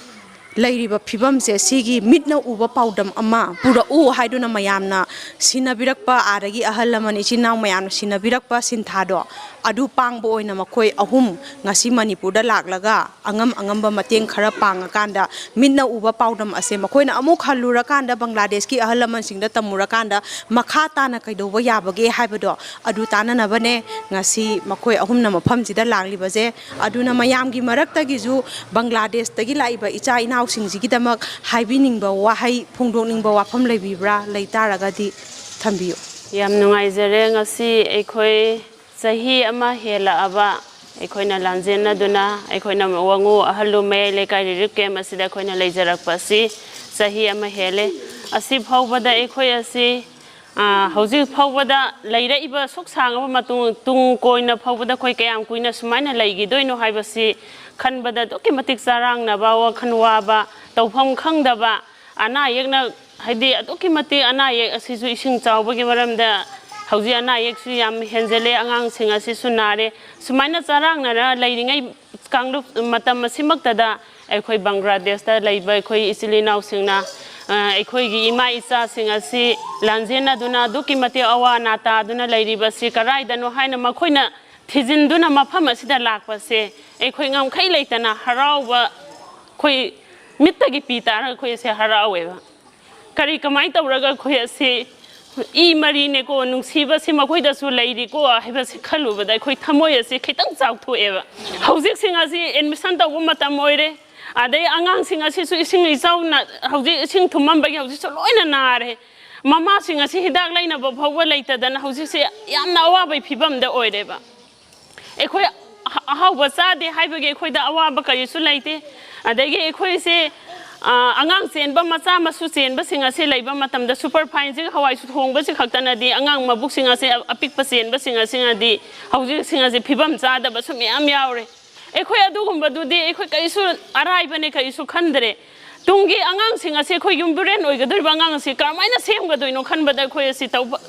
ꯂꯩꯔꯤꯕ ꯐꯤꯕꯝꯁꯦ ꯁꯤꯒꯤ ꯃꯤꯠꯅ ꯎꯕ ꯄꯥꯎꯗꯝ ꯑꯃ ꯄꯨꯔꯛꯎ ꯍꯥꯏꯗꯨꯅ ꯃꯌꯥꯝꯅ ꯁꯤꯟꯅꯕꯤꯔꯛꯄ, ꯑꯥꯗꯒꯤ ꯑꯍꯜ ꯂꯃꯟ ꯏꯆꯤꯟ ꯏꯅꯥꯎ ꯃꯌꯥꯝꯅ ꯁꯤꯟꯅꯕꯤꯔꯛꯄ ꯁꯤꯟꯊꯥꯗꯣ, ꯑꯗꯨ ꯄꯥꯡꯕ ꯑꯣꯏꯅ ꯃꯈꯣꯏ ꯑꯍꯨꯝ ꯉꯁꯤ ꯃꯅꯤꯄꯨꯔꯗ ꯂꯥꯛꯂꯒ ꯑꯉꯝ ꯑꯉꯝꯕ ꯃꯇꯦꯡ ꯈꯔ ꯄꯥꯡꯉꯀꯥꯟꯗ ꯃꯤꯠꯅ ꯎꯕ ꯄꯥꯎꯗꯝ ꯑꯁꯦ ꯃꯈꯣꯏꯅ ꯑꯃꯨꯛ ꯍꯜꯂꯨꯔꯀꯥꯟꯗ ꯕꯪꯒ꯭ꯂꯥꯗꯦꯁꯀꯤ ꯑꯍꯜ ꯂꯃꯟꯁꯤꯡꯗ ꯇꯝꯃꯨꯔꯀꯥꯟꯗ ꯃꯈꯥ ꯇꯥꯅ ꯀꯩꯗꯧꯕ ꯌꯥꯕꯒꯦ ꯍꯥꯏꯕꯗꯣ ꯑꯗꯨ ꯇꯥꯅꯅꯕꯅꯦ ꯉꯁꯤ ꯃꯈꯣꯏ ꯑꯍꯨꯝꯅ ꯃꯐꯝꯁꯤꯗ ꯂꯥꯛꯂꯤꯕꯁꯦ꯫ ꯑꯗꯨꯅ ꯃꯌꯥꯝꯒꯤ ꯃꯔꯛꯇꯒꯤꯁꯨ ꯕꯪꯒ꯭ꯂꯥꯗꯦꯁꯇꯒꯤ ꯂꯥꯛꯏꯕ ꯏꯆꯥ ꯏꯅꯥꯎꯁꯤꯡꯁꯤꯒꯤꯗꯃꯛ ꯍꯥꯏꯕꯤꯅꯤꯡꯕ ꯋꯥꯍꯩ ꯐꯣꯡꯗꯣꯛꯅꯤꯡꯕ ꯋꯥꯐꯝ ꯂꯩꯕꯤꯕ꯭ꯔꯥ? ꯂꯩ ꯇꯥꯔꯒꯗꯤ ꯊꯝꯕꯤꯌꯨ꯫ ꯌꯥꯝ ꯅꯨꯡꯉꯥꯏꯖꯔꯦ꯫ ꯉꯁꯤ ꯑꯩꯈꯣꯏ ꯆꯍꯤ ꯑꯃ ꯍꯦꯜꯂꯛꯑꯕ ꯑꯩꯈꯣꯏꯅ ꯂꯥꯟꯖꯦꯟꯅꯗꯨꯅ ꯑꯩꯈꯣꯏꯅ ꯋꯥꯉꯨ ꯑꯍꯜꯂꯨ ꯃꯌꯥꯏ ꯂꯩꯀꯥꯏ ꯔꯤꯂꯤꯐ ꯀꯦꯝꯞ ꯑꯁꯤꯗ ꯑꯩꯈꯣꯏꯅ ꯂꯩꯖꯔꯛꯄ ꯑꯁꯤ ꯆꯍꯤ ꯑꯃ ꯍꯦꯜꯂꯦ꯫ ꯑꯁꯤ ꯐꯥꯎꯕꯗ ꯑꯩꯈꯣꯏ ꯑꯁꯤ, ꯑ, ꯍꯧꯖꯤꯛ ꯐꯥꯎꯕꯗ ꯂꯩꯔꯛꯏꯕ ꯁꯨꯛ ꯁꯥꯡꯉꯕ ꯃꯇꯨꯡ, ꯇꯨꯡ ꯀꯣꯏꯅ ꯐꯥꯎꯕꯗ ꯑꯩꯈꯣꯏ ꯀꯌꯥꯝ ꯀꯨꯏꯅ ꯁꯨꯃꯥꯏꯅ ꯂꯩꯈꯤꯗꯣꯏꯅꯣ ꯍꯥꯏꯕꯁꯤ ꯈꯟꯕꯗ ꯑꯗꯨꯛꯀꯤ ꯃꯇꯤꯛ ꯆꯔꯥꯡꯅꯕ, ꯋꯥꯈꯜ ꯋꯥꯕ, ꯇꯧꯐꯝ ꯈꯪꯗꯕ, ꯑꯅꯥ ꯑꯌꯦꯛꯅ, ꯍꯥꯏꯗꯤ ꯑꯗꯨꯛꯀꯤ ꯃꯇꯤꯛ ꯑꯅꯥ ꯑꯌꯦꯛ ꯑꯁꯤꯁꯨ ꯏꯁꯤꯡ ꯆꯥꯎꯕꯒꯤ ꯃꯔꯝꯗ ꯍꯧꯖꯤꯛ ꯑꯅꯥ ꯑꯌꯦꯛꯁꯨ ꯌꯥꯝ ꯍꯦꯟꯖꯜꯂꯦ, ꯑꯉꯥꯡꯁꯤꯡ ꯑꯁꯤꯁꯨ ꯅꯥꯔꯦ꯫ ꯁꯨꯃꯥꯏꯅ ꯆꯔꯥꯡꯅꯔ ꯂꯩꯔꯤꯉꯩ ꯀꯥꯡꯂꯨꯞ ꯃꯇꯝ ꯑꯁꯤꯃꯛꯇꯗ ꯑꯩꯈꯣꯏ ꯕꯪꯒ꯭ꯂꯥꯗꯦꯁꯇ ꯂꯩꯕ ꯑꯩꯈꯣꯏ ꯏꯆꯤꯜ ꯏꯅꯥꯎꯁꯤꯡꯅ, ꯑ, ꯑꯩꯈꯣꯏꯒꯤ ꯏꯃꯥ ꯏꯆꯥꯁꯤꯡ ꯑꯁꯤ ꯂꯥꯟꯖꯦꯟꯅꯗꯨꯅ ꯑꯗꯨꯛꯀꯤ ꯃꯇꯤꯛ ꯑꯋꯥ ꯑꯅꯥ ꯇꯥꯗꯨꯅ ꯂꯩꯔꯤꯕꯁꯤ ꯀꯔꯥꯏꯗꯅꯣ ꯍꯥꯏꯅ ꯃꯈꯣꯏꯅ ꯊꯤꯖꯤꯟꯗꯨꯅ ꯃꯐꯝ ꯑꯁꯤꯗ ꯂꯥꯛꯄꯁꯦ ꯑꯩꯈꯣꯏ ꯉꯝꯈꯩ ꯂꯩꯇꯅ ꯍꯔꯥꯎꯕ, ꯑꯩꯈꯣꯏ ꯃꯤꯠꯇꯒꯤ ꯄꯤ ꯇꯥꯔꯒ ꯑꯩꯈꯣꯏ ꯑꯁꯦ ꯍꯔꯥꯎꯋꯦꯕ꯫ ꯀꯔꯤ, ꯀꯃꯥꯏꯅ ꯇꯧꯔꯒ ꯑꯩꯈꯣꯏ ꯑꯁꯤ ꯏ ꯃꯔꯤꯅꯦꯀꯣ, ꯅꯨꯡꯁꯤꯕꯁꯤ ꯃꯈꯣꯏꯗꯁꯨ ꯂꯩꯔꯤꯀꯣ ꯍꯥꯏꯕꯁꯤ ꯈꯜꯂꯨꯕꯗ ꯑꯩꯈꯣꯏ ꯊꯃꯣꯏ ꯑꯁꯤ ꯈꯤꯇꯪ ꯆꯥꯎꯊꯣꯛꯑꯦꯕ꯫ ꯍꯧꯖꯤꯛꯁꯤꯡ ꯑꯁꯤ ꯑꯦꯗꯃꯤꯁꯟ ꯇꯧꯕ ꯃꯇꯝ ꯑꯣꯏꯔꯦ, ꯑꯗꯩ ꯑꯉꯥꯡꯁꯤꯡ ꯑꯁꯤꯁꯨ ꯏꯁꯤꯡ ꯏꯆꯥꯎꯅ ꯍꯧꯖꯤꯛ ꯏꯁꯤꯡ ꯊꯨꯝꯃꯝꯕꯒꯤ ꯍꯧꯖꯤꯛꯁꯨ ꯂꯣꯏꯅ ꯅꯥꯔꯦ꯫ ꯃꯃꯥꯁꯤꯡ ꯑꯁꯤ ꯍꯤꯗꯥꯛ ꯂꯩꯅꯕ ꯐꯥꯎꯕ ꯂꯩꯇꯗꯅ ꯍꯧꯖꯤꯛꯁꯦ ꯌꯥꯝꯅ ꯑꯋꯥꯕꯒꯤ ꯐꯤꯕꯝꯗ ꯑꯣꯏꯔꯦꯕ꯫ ꯑꯩꯈꯣꯏ ꯑꯍ-, ꯑꯍꯥꯎꯕ ꯆꯥꯗꯦ ꯍꯥꯏꯕꯒꯤ ꯑꯩꯈꯣꯏꯗ ꯑꯋꯥꯕ ꯀꯔꯤꯁꯨ ꯂꯩꯇꯦ꯫ ꯑꯗꯒꯤ ꯑꯩꯈꯣꯏꯁꯦ, ꯑ, ꯑꯉꯥꯡ ꯆꯦꯟꯕ, ꯃꯆꯥ ꯃꯁꯨ ꯆꯦꯟꯕꯁꯤꯡ ꯑꯁꯤ ꯂꯩꯕ ꯃꯇꯝꯗ ꯁꯨꯄꯔ ꯐꯥꯏꯟꯁꯤꯒ ꯍꯋꯥꯏ ꯊꯣꯡꯕꯁꯤ ꯈꯛꯇꯅꯗꯤ ꯑꯉꯥꯡ ꯃꯕꯨꯛꯁꯤꯡ ꯑꯁꯤ, ꯑꯄꯤꯛꯄ ꯆꯦꯟꯕꯁꯤꯡ ꯑꯁꯤꯅꯗꯤ ꯍꯧꯖꯤꯛꯁꯤꯡ ꯑꯁꯤ ꯐꯤꯕꯝ ꯆꯥꯗꯕꯁꯨ ꯃꯌꯥꯝ ꯌꯥꯎꯔꯦ꯫ ꯑꯩꯈꯣꯏ ꯑꯗꯨꯒꯨꯝꯕꯗꯨꯗꯤ ꯑꯩꯈꯣꯏ ꯀꯔꯤꯁꯨ ꯑꯔꯥꯏꯕꯅꯦ, ꯀꯔꯤꯁꯨ ꯈꯟꯗ꯭ꯔꯦ꯫ ꯇꯨꯡꯒꯤ ꯑꯉꯥꯡꯁꯤꯡ ꯑꯁꯤ, ꯑꯩꯈꯣꯏ ꯌꯨꯝꯕꯤꯔꯦꯟ ꯑꯣꯏꯒꯗꯧꯔꯤꯕ ꯑꯉꯥꯡ ꯑꯁꯤ ꯀꯔꯝꯍꯥꯏꯅ ꯁꯦꯝꯒꯗꯣꯏꯅꯣ ꯈꯟꯕꯗ ꯑꯩꯈꯣꯏ ꯑꯁꯤ ꯇꯧꯕ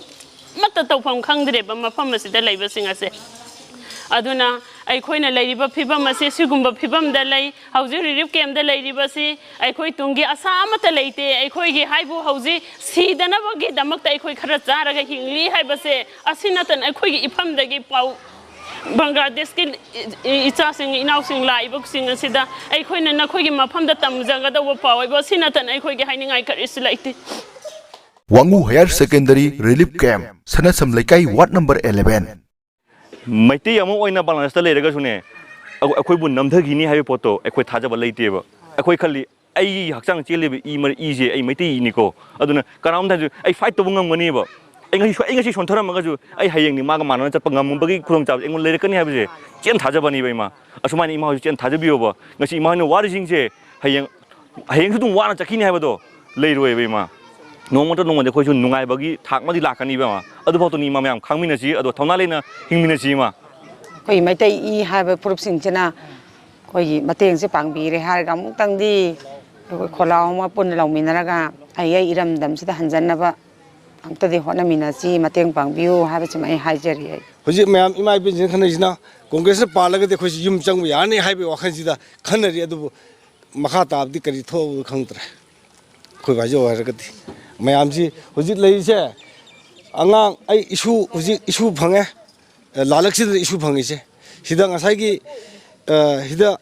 ꯑꯃꯠꯇ ꯇꯧꯐꯝ ꯈꯪꯗ꯭ꯔꯦꯕ ꯃꯐꯝ ꯑꯁꯤꯗ ꯂꯩꯕꯁꯤꯡ ꯑꯁꯦ꯫ ꯑꯗꯨꯅ ꯑꯩꯈꯣꯏꯅ ꯂꯩꯔꯤꯕ ꯐꯤꯕꯝ ꯑꯁꯤ ꯁꯤꯒꯨꯝꯕ ꯐꯤꯕꯝꯗ ꯂꯩ꯫ ꯍꯧꯖꯤꯛ ꯔꯤꯂꯤꯐ ꯀꯦꯝꯞꯇ ꯂꯩꯔꯤꯕꯁꯤ ꯑꯩꯈꯣꯏ ꯇꯨꯡꯒꯤ ꯑꯁꯥ ꯑꯃꯠꯇ ꯂꯩꯇꯦ꯫ ꯑꯩꯈꯣꯏꯒꯤ ꯍꯥꯏꯕꯨ ꯍꯧꯖꯤꯛ ꯁꯤꯗꯅꯕꯒꯤꯗꯃꯛꯇ ꯑꯩꯈꯣꯏ ꯈꯔ ꯆꯥꯔꯒ ꯍꯤꯡꯂꯤ ꯍꯥꯏꯕꯁꯦ꯫ ꯑꯁꯤ ꯅꯠꯇꯅ ꯑꯩꯈꯣꯏꯒꯤ ꯏꯐꯝꯗꯒꯤ ꯄꯥꯎ, ꯕꯪꯒ꯭ꯂꯥꯗꯦꯁꯀꯤ ꯏ-, ꯏ-, ꯏꯆꯥꯁꯤꯡ, ꯏꯅꯥꯎꯁꯤꯡ ꯂꯥꯛꯏꯕꯁꯤꯡ ꯑꯁꯤꯗ ꯑꯩꯈꯣꯏꯅ ꯅꯈꯣꯏꯒꯤ ꯃꯐꯝꯗ ꯇꯝꯖꯒꯗꯧꯕ ꯄꯥꯎ ꯍꯥꯏꯕꯨ ꯑꯁꯤ ꯅꯠꯇꯅ ꯑꯩꯈꯣꯏꯒꯤ ꯍꯥꯏꯅꯤꯡꯉꯥꯏ ꯀꯔꯤꯁꯨ ꯂꯩꯇꯦ꯫ ꯋꯥꯉꯨ ꯍꯥꯌꯔ ꯁꯦꯀꯦꯟꯗꯔꯤ ꯔꯤꯂꯤꯐ ꯀꯦꯝꯞ, ꯁꯅꯁꯝ ꯂꯩꯀꯥꯏ, ꯋꯥꯔꯗ ꯅꯝꯕꯔ ꯑꯦꯂꯦꯚꯦꯟ꯫ ꯃꯩꯇꯩ ꯑꯃ ꯑꯣꯏꯅ ꯕꯪꯒ꯭ꯂꯥꯗꯦꯁꯇ ꯂꯩꯔꯒꯁꯨꯅꯦ, ꯑꯩꯈꯣꯏ-, ꯑꯩꯈꯣꯏꯕꯨ ꯅꯝꯊꯈꯤꯅꯤ ꯍꯥꯏꯕ ꯄꯣꯠꯇꯣ ꯑꯩꯈꯣꯏ ꯊꯥꯖꯕ ꯂꯩꯇꯦꯕ꯫ ꯑꯩꯈꯣꯏ ꯈꯜꯂꯤ, ꯑꯩꯒꯤ ꯍꯛꯆꯥꯡ ꯆꯦꯜꯂꯤꯕ ꯏ ꯃꯔꯤ, ꯏꯁꯦ ꯑꯩ ꯃꯩꯇꯩ ꯏꯅꯤꯀꯣ, ꯑꯗꯨꯅ ꯀꯅꯥꯒꯨꯝꯕ ꯃꯇꯝꯗꯁꯨ ꯑꯩ ꯐꯥꯏꯠ ꯇꯧꯕ ꯉꯝꯒꯅꯦꯕ꯫ ꯑꯩ ꯉꯁꯤ ꯁꯣ-, ꯑꯩ ꯉꯁꯤ ꯁꯣꯟꯊꯔꯝꯃꯒꯁꯨ ꯑꯩ ꯍꯌꯦꯡꯗꯤ ꯃꯥꯒ ꯃꯥꯟꯅꯅ ꯆꯠꯄ ꯉꯝꯕꯒꯤ ꯈꯨꯗꯣꯡꯆꯥꯕꯁꯦ ꯑꯩꯉꯣꯟꯗ ꯂꯩꯔꯛꯀꯅꯤ ꯍꯥꯏꯕꯁꯦ ꯆꯦꯠꯅ ꯊꯥꯖꯕꯅꯤꯕ ꯏꯃꯥ꯫ ꯑꯁꯨꯃꯥꯏꯅ ꯏꯃꯥ ꯍꯣꯏꯁꯨ ꯆꯦꯠꯅ ꯊꯥꯖꯕꯤꯌꯣꯕ꯫ ꯉꯁꯤ ꯏꯃꯥ ꯍꯣꯏꯅ ꯋꯥꯔꯤꯁꯤꯡꯁꯦ ꯍꯌꯦꯡ, ꯍꯌꯦꯡꯁꯨ ꯑꯗꯨꯝ ꯋꯥꯅ ꯆꯠꯈꯤꯅꯤ ꯍꯥꯏꯕꯗꯣ ꯂꯩꯔꯣꯏꯕ ꯏꯃꯥ꯫ ꯅꯣꯡꯃ ꯅꯠꯇ꯭ꯔ ꯅꯣꯡꯃꯗꯤ ꯑꯩꯈꯣꯏꯁꯨ ꯅꯨꯡꯉꯥꯏꯕꯒꯤ ꯊꯥꯛ ꯑꯃꯗꯤ ꯂꯥꯛꯀꯅꯤꯕ ꯏꯃꯥ꯫ ꯑꯗꯨꯐꯥꯎꯗꯅꯤ ꯏꯃꯥ ꯃꯌꯥꯝ ꯈꯪꯃꯤꯟꯅꯁꯤ, ꯑꯗꯣ ꯊꯧꯅꯥ ꯂꯩꯅ ꯍꯤꯡꯃꯤꯟꯅꯁꯤ ꯏꯃꯥ꯫ ꯑꯩꯈꯣꯏ ꯃꯩꯇꯩ ꯏ ꯍꯥꯏꯕ ꯐꯨꯔꯨꯞꯁꯤꯡꯁꯤꯅ ꯑꯩꯈꯣꯏꯒꯤ ꯃꯇꯦꯡꯁꯦ ꯄꯥꯡꯕꯤꯔꯦ ꯍꯥꯏꯔꯒ ꯑꯃꯨꯛꯇꯪꯗꯤ ꯑꯩꯈꯣꯏ ꯈꯣꯜꯂꯥꯎ ꯑꯃ ꯄꯨꯟꯅ ꯂꯥꯎꯃꯤꯟꯅꯔꯒ ꯑꯩ ꯑꯩ ꯏꯔꯝꯗꯝꯁꯤꯗ ꯍꯟꯖꯟꯅꯕ ꯑꯝꯇꯗꯤ ꯍꯣꯠꯅꯃꯤꯟꯅꯁꯤ, ꯃꯇꯦꯡ ꯄꯥꯡꯕꯤꯌꯨ ꯍꯥꯏꯕꯁꯤꯃ ꯑꯩ ꯍꯥꯏꯖꯔꯤ꯫ ꯑꯩ ꯍꯧꯖꯤꯛ ꯃꯌꯥꯝ ꯏꯃꯥ ꯏꯕꯦꯟꯁꯤꯡꯅ ꯈꯟꯅꯩꯁꯤꯅ ꯀꯣꯡꯒ꯭ꯔꯦꯁꯅ ꯄꯥꯜꯂꯒꯗꯤ ꯑꯩꯈꯣꯏꯁꯤ ꯌꯨꯝ ꯆꯪꯕ ꯌꯥꯔꯅꯤ ꯍꯥꯏꯕꯒꯤ ꯋꯥꯈꯜꯁꯤꯗ ꯈꯟꯅꯔꯤ꯫ ꯑꯗꯨꯕꯨ ꯃꯈꯥ ꯇꯥꯕꯗꯤ ꯀꯔꯤ ꯊꯣꯛꯑꯕ ꯈꯪꯗ꯭ꯔꯦ꯫ ꯑꯩꯈꯣꯏ ꯕꯥꯖꯧ ꯍꯥꯏꯔꯒꯗꯤ ꯃꯌꯥꯝꯁꯤ ꯍꯧꯖꯤꯛ ꯂꯩꯔꯤꯁꯦ, ꯑꯉꯥꯡ ꯑꯩ ꯏꯁꯨ, ꯍꯧꯖꯤꯛ ꯏꯁꯨ ꯐꯪꯉꯦ, ꯂꯥꯂꯛꯁꯤꯗ ꯏꯁꯨ ꯐꯪꯉꯤꯁꯦ꯫ ꯁꯤꯗ ꯉꯁꯥꯏꯒꯤ, ꯑ, ꯁꯤꯗ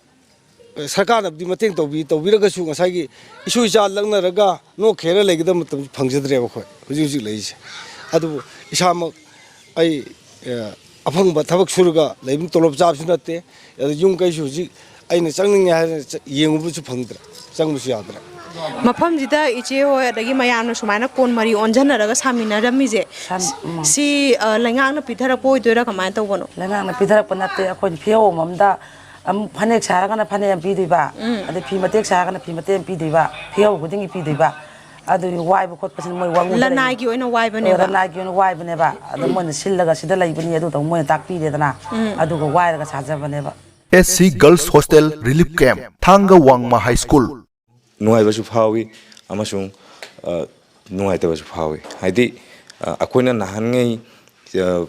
ꯁꯔꯀꯥꯔꯅꯕꯨꯗꯤ ꯃꯇꯦꯡ ꯇꯧꯕꯤ, ꯇꯧꯕꯤꯔꯒꯁꯨ ꯉꯁꯥꯏꯒꯤ ꯏꯁꯨ ꯏꯆꯥ ꯂꯛꯅꯔꯒ ꯅꯣꯛꯈꯦꯔ ꯂꯩꯒꯗꯕ ꯃꯇꯝꯁꯨ ꯐꯪꯖꯗ꯭ꯔꯦꯕ ꯑꯩꯈꯣꯏ ꯍꯧꯖꯤꯛ ꯍꯧꯖꯤꯛ ꯂꯩꯔꯤꯁꯦ꯫ ꯑꯗꯨꯕꯨ ꯏꯁꯥꯃꯛ ꯑꯩ, ꯑ, ꯑꯐꯪꯕ ꯊꯕꯛ ꯁꯨꯔꯒ ꯂꯩꯕꯅꯤ, ꯇꯣꯂꯣꯞ ꯆꯥꯕꯁꯨ ꯅꯠꯇꯦ꯫ ꯑꯗꯨ ꯌꯨꯝ ꯀꯩꯁꯨ ꯍꯧꯖꯤꯛ ꯑꯩꯅ ꯆꯪꯅꯤꯡꯉꯦ ꯍꯥꯏꯅ ꯆ-, ꯌꯦꯡꯉꯨꯕꯁꯨ ꯐꯪꯗ꯭ꯔꯦ, ꯆꯪꯕꯁꯨ ꯌꯥꯗ꯭ꯔꯦ꯫ ꯃꯐꯝꯁꯤꯗ ꯏꯆꯦ ꯍꯣꯏ ꯑꯗꯒꯤ ꯃꯌꯥꯝꯅ ꯁꯨꯃꯥꯏꯅ ꯀꯣꯟ ꯃꯔꯤ ꯑꯣꯟꯁꯤꯟꯅꯔꯒ ꯁꯥꯃꯤꯟꯅꯔꯝꯃꯤꯁꯦ, ꯁꯥꯝ-, ꯎꯝ꯫ ꯁꯤ, ꯑ, ꯂꯩꯉꯥꯛꯅ ꯄꯤꯊꯔꯛꯄ ꯑꯣꯏꯗꯣꯏꯔꯥ, ꯀꯃꯥꯏꯅ ꯇꯧꯕꯅꯣ? ꯂꯩꯉꯥꯛꯅ ꯄꯤꯊꯔꯛꯄ ꯅꯠꯇꯦ, ꯑꯩꯈꯣꯏꯅ ꯐꯤꯌꯧ ꯑꯃꯃꯝꯗ, ꯑꯝ, ꯐꯅꯦꯛ ꯁꯥꯔꯒꯅ ꯐꯅꯦꯛ ꯑꯃ ꯄꯤꯗꯣꯏꯕ, ꯎꯝ꯫ ꯑꯗꯩ ꯐꯤ ꯃꯇꯦꯛ ꯁꯥꯔꯒꯅ ꯐꯤ ꯃꯇꯦꯛ ꯑꯃ ꯄꯤꯗꯣꯏꯕ, ꯐꯤꯌꯧ ꯈꯨꯗꯤꯡꯒꯤ ꯄꯤꯗꯣꯏꯕ꯫ ꯑꯗꯨꯒꯤ ꯋꯥꯏꯕ ꯈꯣꯠꯄꯁꯤꯅ ꯃꯣꯏ ꯋꯥꯉꯨꯗ ꯂꯩ-, ꯂꯅꯥꯏꯒꯤ ꯑꯣꯏꯅ ꯋꯥꯏꯕꯅꯦꯕ? ꯂꯅꯥꯏꯒꯤ ꯑꯣꯏꯅ ꯋꯥꯏꯕꯅꯦꯕ꯫ ꯑꯗꯣ ꯃꯣꯏꯅ ꯁꯤꯜꯂꯒ ꯁꯤꯗ ꯂꯩꯕꯅꯤ ꯑꯗꯨ ꯇꯧ ꯃꯣꯏꯅ ꯇꯥꯛꯄꯤꯔꯦꯗꯅ, ꯎꯝ꯫ ꯑꯗꯨꯒ ꯋꯥꯏꯔꯒ ꯁꯥꯖꯕꯅꯦꯕ꯫ S C Girls Hostel Relief Camp, ꯊꯥꯡꯒ ꯋꯥꯡꯃ High School꯫ ꯅꯨꯡꯉꯥꯏꯕꯁꯨ ꯐꯥꯎꯏ ꯑꯃꯁꯨꯡ, ꯑ, ꯅꯨꯡꯉꯥꯏꯇꯕꯁꯨ ꯐꯥꯎꯏ꯫ ꯍꯥꯏꯗꯤ, ꯑ, ꯑꯩꯈꯣꯏꯅ ꯅꯍꯥꯟꯉꯩ, ꯑ,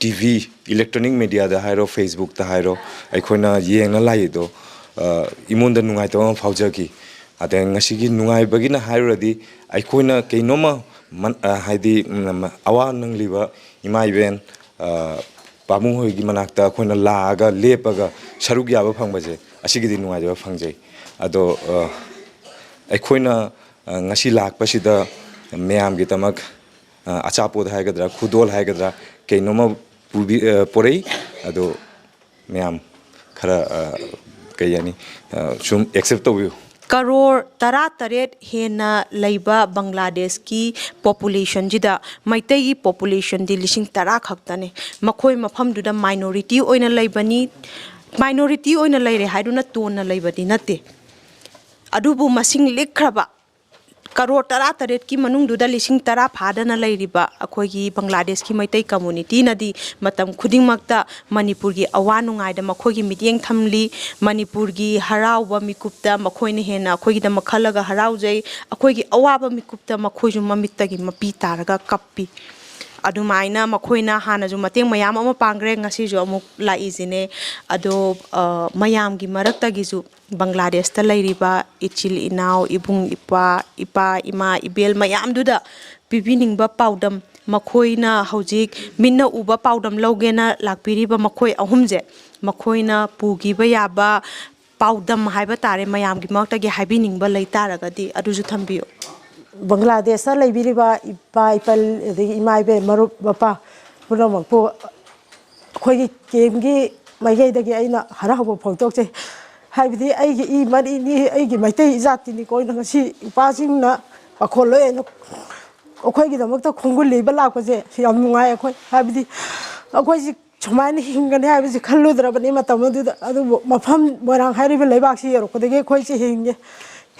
T V, electronic mediaꯗ ꯍꯥꯏꯔꯣ, Facebookꯇ ꯍꯥꯏꯔꯣ, ꯑꯩꯈꯣꯏꯅ ꯌꯦꯡꯉ ꯂꯥꯛꯏꯗꯣ, ꯑ, ꯑꯩꯉꯣꯟꯗ ꯅꯨꯡꯉꯥꯏꯇꯕ ꯑꯃ ꯐꯥꯎꯖꯈꯤ꯫ ꯑꯗ ꯉꯁꯤꯒꯤ ꯅꯨꯡꯉꯥꯏꯕꯒꯤꯅ ꯍꯥꯏꯔꯨꯔꯗꯤ, ꯑꯩꯈꯣꯏꯅ ꯀꯩꯅꯣꯝꯃ ꯃꯟ-, ꯑ, ꯍꯥꯏꯗꯤ, ꯎꯝ, ꯑꯋꯥ ꯅꯪꯂꯤꯕ ꯏꯃꯥ ꯏꯕꯦꯟ, ꯑ, ꯄꯥꯕꯨꯡ ꯍꯣꯏꯒꯤ ꯃꯅꯥꯛꯇ ꯑꯩꯈꯣꯏꯅ ꯂꯥꯛꯑꯒ ꯂꯦꯞꯄꯒ ꯁꯔꯨꯛ ꯌꯥꯕ ꯐꯪꯕꯁꯦ, ꯑꯁꯤꯒꯤꯗꯤ ꯅꯨꯡꯉꯥꯏꯖꯕ ꯐꯪꯖꯩ꯫ ꯑꯗꯣ, ꯑ, ꯑꯩꯈꯣꯏꯅ, ꯑ, ꯉꯁꯤ ꯂꯥꯛꯄꯁꯤꯗ ꯃꯌꯥꯝꯒꯤꯗꯃꯛ, ꯑ, ꯑꯆꯥꯄꯣꯠ ꯍꯥꯏꯒꯗ꯭ꯔꯥ, ꯈꯨꯗꯣꯜ ꯍꯥꯏꯒꯗ꯭ꯔꯥ, ꯀꯩꯅꯣꯝꯃ ꯄꯨꯕꯤ-, ꯑ, ꯄꯣꯔꯛꯏ꯫ ꯑꯗꯣ ꯃꯌꯥꯝ ꯈꯔ, ꯑ, ꯀꯩ ꯍꯥꯏꯅꯤ, ꯑ, ꯁꯨꯝ accept ꯇꯧꯕꯤꯌꯨ꯫ ꯀꯔꯣꯔ ꯇꯔꯥꯇꯔꯦꯠ ꯍꯦꯟꯅ ꯂꯩꯕ ꯕꯪꯒ꯭ꯂꯥꯗꯦꯁꯀꯤ populationꯁꯤꯗ ꯃꯩꯇꯩꯒꯤ populationꯗꯤ ꯂꯤꯁꯤꯡ ꯇꯔꯥ ꯈꯛꯇꯅꯤ꯫ ꯃꯈꯣꯏ ꯃꯐꯝꯗꯨꯗ minority ꯑꯣꯏꯅ ꯂꯩꯕꯅꯤ꯫ Minority ꯑꯣꯏꯅ ꯂꯩꯔꯦ ꯍꯥꯏꯗꯨꯅ ꯇꯣꯟꯅ ꯂꯩꯕꯗꯤ ꯅꯠꯇꯦ꯫ ꯑꯗꯨꯕꯨ ꯃꯁꯤꯡ ꯂꯤꯛꯈ꯭ꯔꯕ ꯀꯔꯣꯔ ꯇꯔꯥꯇꯔꯦꯠꯀꯤ ꯃꯅꯨꯡꯗꯨꯗ ꯂꯤꯁꯤꯡ ꯇꯔꯥ ꯐꯥꯗꯅ ꯂꯩꯔꯤꯕ ꯑꯩꯈꯣꯏꯒꯤ ꯕꯪꯒ꯭ꯂꯥꯗꯦꯁꯀꯤ ꯃꯩꯇꯩ ꯀꯝꯃꯨꯅꯤꯇꯤꯅꯗꯤ ꯃꯇꯝ ꯈꯨꯗꯤꯡꯃꯛꯇ ꯃꯅꯤꯄꯨꯔꯒꯤ ꯑꯋꯥ ꯅꯨꯡꯉꯥꯏꯗ ꯃꯈꯣꯏꯒꯤ ꯃꯤꯠꯌꯦꯡ ꯊꯝꯂꯤ꯫ ꯃꯅꯤꯄꯨꯔꯒꯤ ꯍꯔꯥꯎꯕ ꯃꯤꯀꯨꯞꯇ ꯃꯈꯣꯏꯅ ꯍꯦꯟꯅ ꯑꯩꯈꯣꯏꯒꯤꯗꯃꯛ ꯈꯜꯂꯒ ꯍꯔꯥꯎꯖꯩ꯫ ꯑꯩꯈꯣꯏꯒꯤ ꯑꯋꯥꯕ ꯃꯤꯀꯨꯞꯇ ꯃꯈꯣꯏꯁꯨ ꯃꯃꯤꯠꯇꯒꯤ ꯃꯄꯤ ꯇꯥꯔꯒ ꯀꯞꯄꯤ꯫ ꯑꯗꯨꯃꯥꯏꯅ ꯃꯈꯣꯏꯅ ꯍꯥꯟꯅꯁꯨ ꯃꯇꯦꯡ ꯃꯌꯥꯝ ꯑꯃ ꯄꯥꯡꯈ꯭ꯔꯦ, ꯉꯁꯤꯁꯨ ꯑꯃꯨꯛ ꯂꯥꯛꯏꯁꯤꯅꯦ꯫ ꯑꯗꯣ, ꯑ, ꯃꯌꯥꯝꯒꯤ ꯃꯔꯛꯇꯒꯤꯁꯨ ꯕꯪꯒ꯭ꯂꯥꯗꯦꯁꯇ ꯂꯩꯔꯤꯕ ꯏꯆꯤꯜ ꯏꯅꯥꯎ, ꯏꯕꯨꯡ ꯏꯄ꯭ꯋꯥ, ꯏꯄꯥ ꯏꯃꯥ ꯏꯕꯦꯜ ꯃꯌꯥꯝꯗꯨꯗ ꯄꯤꯕꯤꯅꯤꯡꯕ ꯄꯥꯎꯗꯝ, ꯃꯈꯣꯏꯅ ꯍꯧꯖꯤꯛ ꯃꯤꯠꯅ ꯎꯕ ꯄꯥꯎꯗꯝ ꯂꯧꯒꯦꯅ ꯂꯥꯛꯄꯤꯔꯤꯕ ꯃꯈꯣꯏ ꯑꯍꯨꯝꯁꯦ, ꯃꯈꯣꯏꯅ ꯄꯨꯈꯤꯕ ꯌꯥꯕ ꯄꯥꯎꯗꯝ ꯍꯥꯏꯕ ꯇꯥꯔꯦ, ꯃꯌꯥꯝꯒꯤ ꯃꯔꯛꯇꯒꯤ ꯍꯥꯏꯕꯤꯅꯤꯡꯕ ꯂꯩ ꯇꯥꯔꯒꯗꯤ ꯑꯗꯨꯁꯨ ꯊꯝꯕꯤꯌꯨ꯫ ꯕꯪꯒ꯭ꯂꯥꯗꯦꯁꯇ ꯂꯩꯕꯤꯔꯤꯕ ꯏꯄꯥ ꯏꯄꯜ, ꯑꯗꯒꯤ ꯏꯃꯥ ꯏꯕꯦꯜ, ꯃꯔꯨꯞ ꯃꯄꯥꯡ ꯄꯨꯝꯅꯃꯛꯄꯨ ꯑꯩꯈꯣꯏꯒꯤ ꯀꯦꯝꯒꯤ ꯃꯥꯏꯀꯩꯗꯒꯤ ꯑꯩꯅ ꯍꯔꯥꯎꯕ ꯐꯣꯡꯗꯣꯛꯆꯩ꯫ ꯍꯥꯏꯕꯗꯤ ꯑꯩꯒꯤ ꯏ ꯃꯔꯤꯅꯤ, ꯑꯩꯒꯤ ꯃꯩꯇꯩ ꯏꯖꯥꯇꯤꯅꯤꯀꯣ꯫ ꯑꯩꯅ ꯉꯁꯤ ꯏꯄꯥꯁꯤꯡꯅ ꯄꯥꯈꯣꯜ ꯂꯣꯏ ꯑꯩꯈꯣꯏꯒꯤꯗꯃꯛꯇ ꯈꯣꯡꯒꯨꯜ ꯂꯤꯕ ꯂꯥꯛꯄꯁꯦ ꯌꯥꯝ ꯅꯨꯡꯉꯥꯏ꯫ ꯑꯩꯈꯣꯏ ꯍꯥꯏꯕꯗꯤ ꯑꯩꯈꯣꯏꯁꯤ ꯁꯨꯃꯥꯏꯅ ꯍꯤꯡꯒꯅꯤ ꯍꯥꯏꯕꯁꯤ ꯈꯜꯂꯨꯗ꯭ꯔꯕꯅꯤ ꯃꯇꯝ ꯑꯗꯨꯗ꯫ ꯑꯗꯨꯕꯨ ꯃꯐꯝ ꯃꯣꯏꯔꯥꯡ ꯍꯥꯏꯔꯤꯕ ꯂꯩꯕꯥꯛꯁꯤ ꯌꯧꯔꯛꯄꯗꯒꯤ ꯑꯩꯈꯣꯏꯁꯦ ꯍꯤꯡꯉꯦ꯫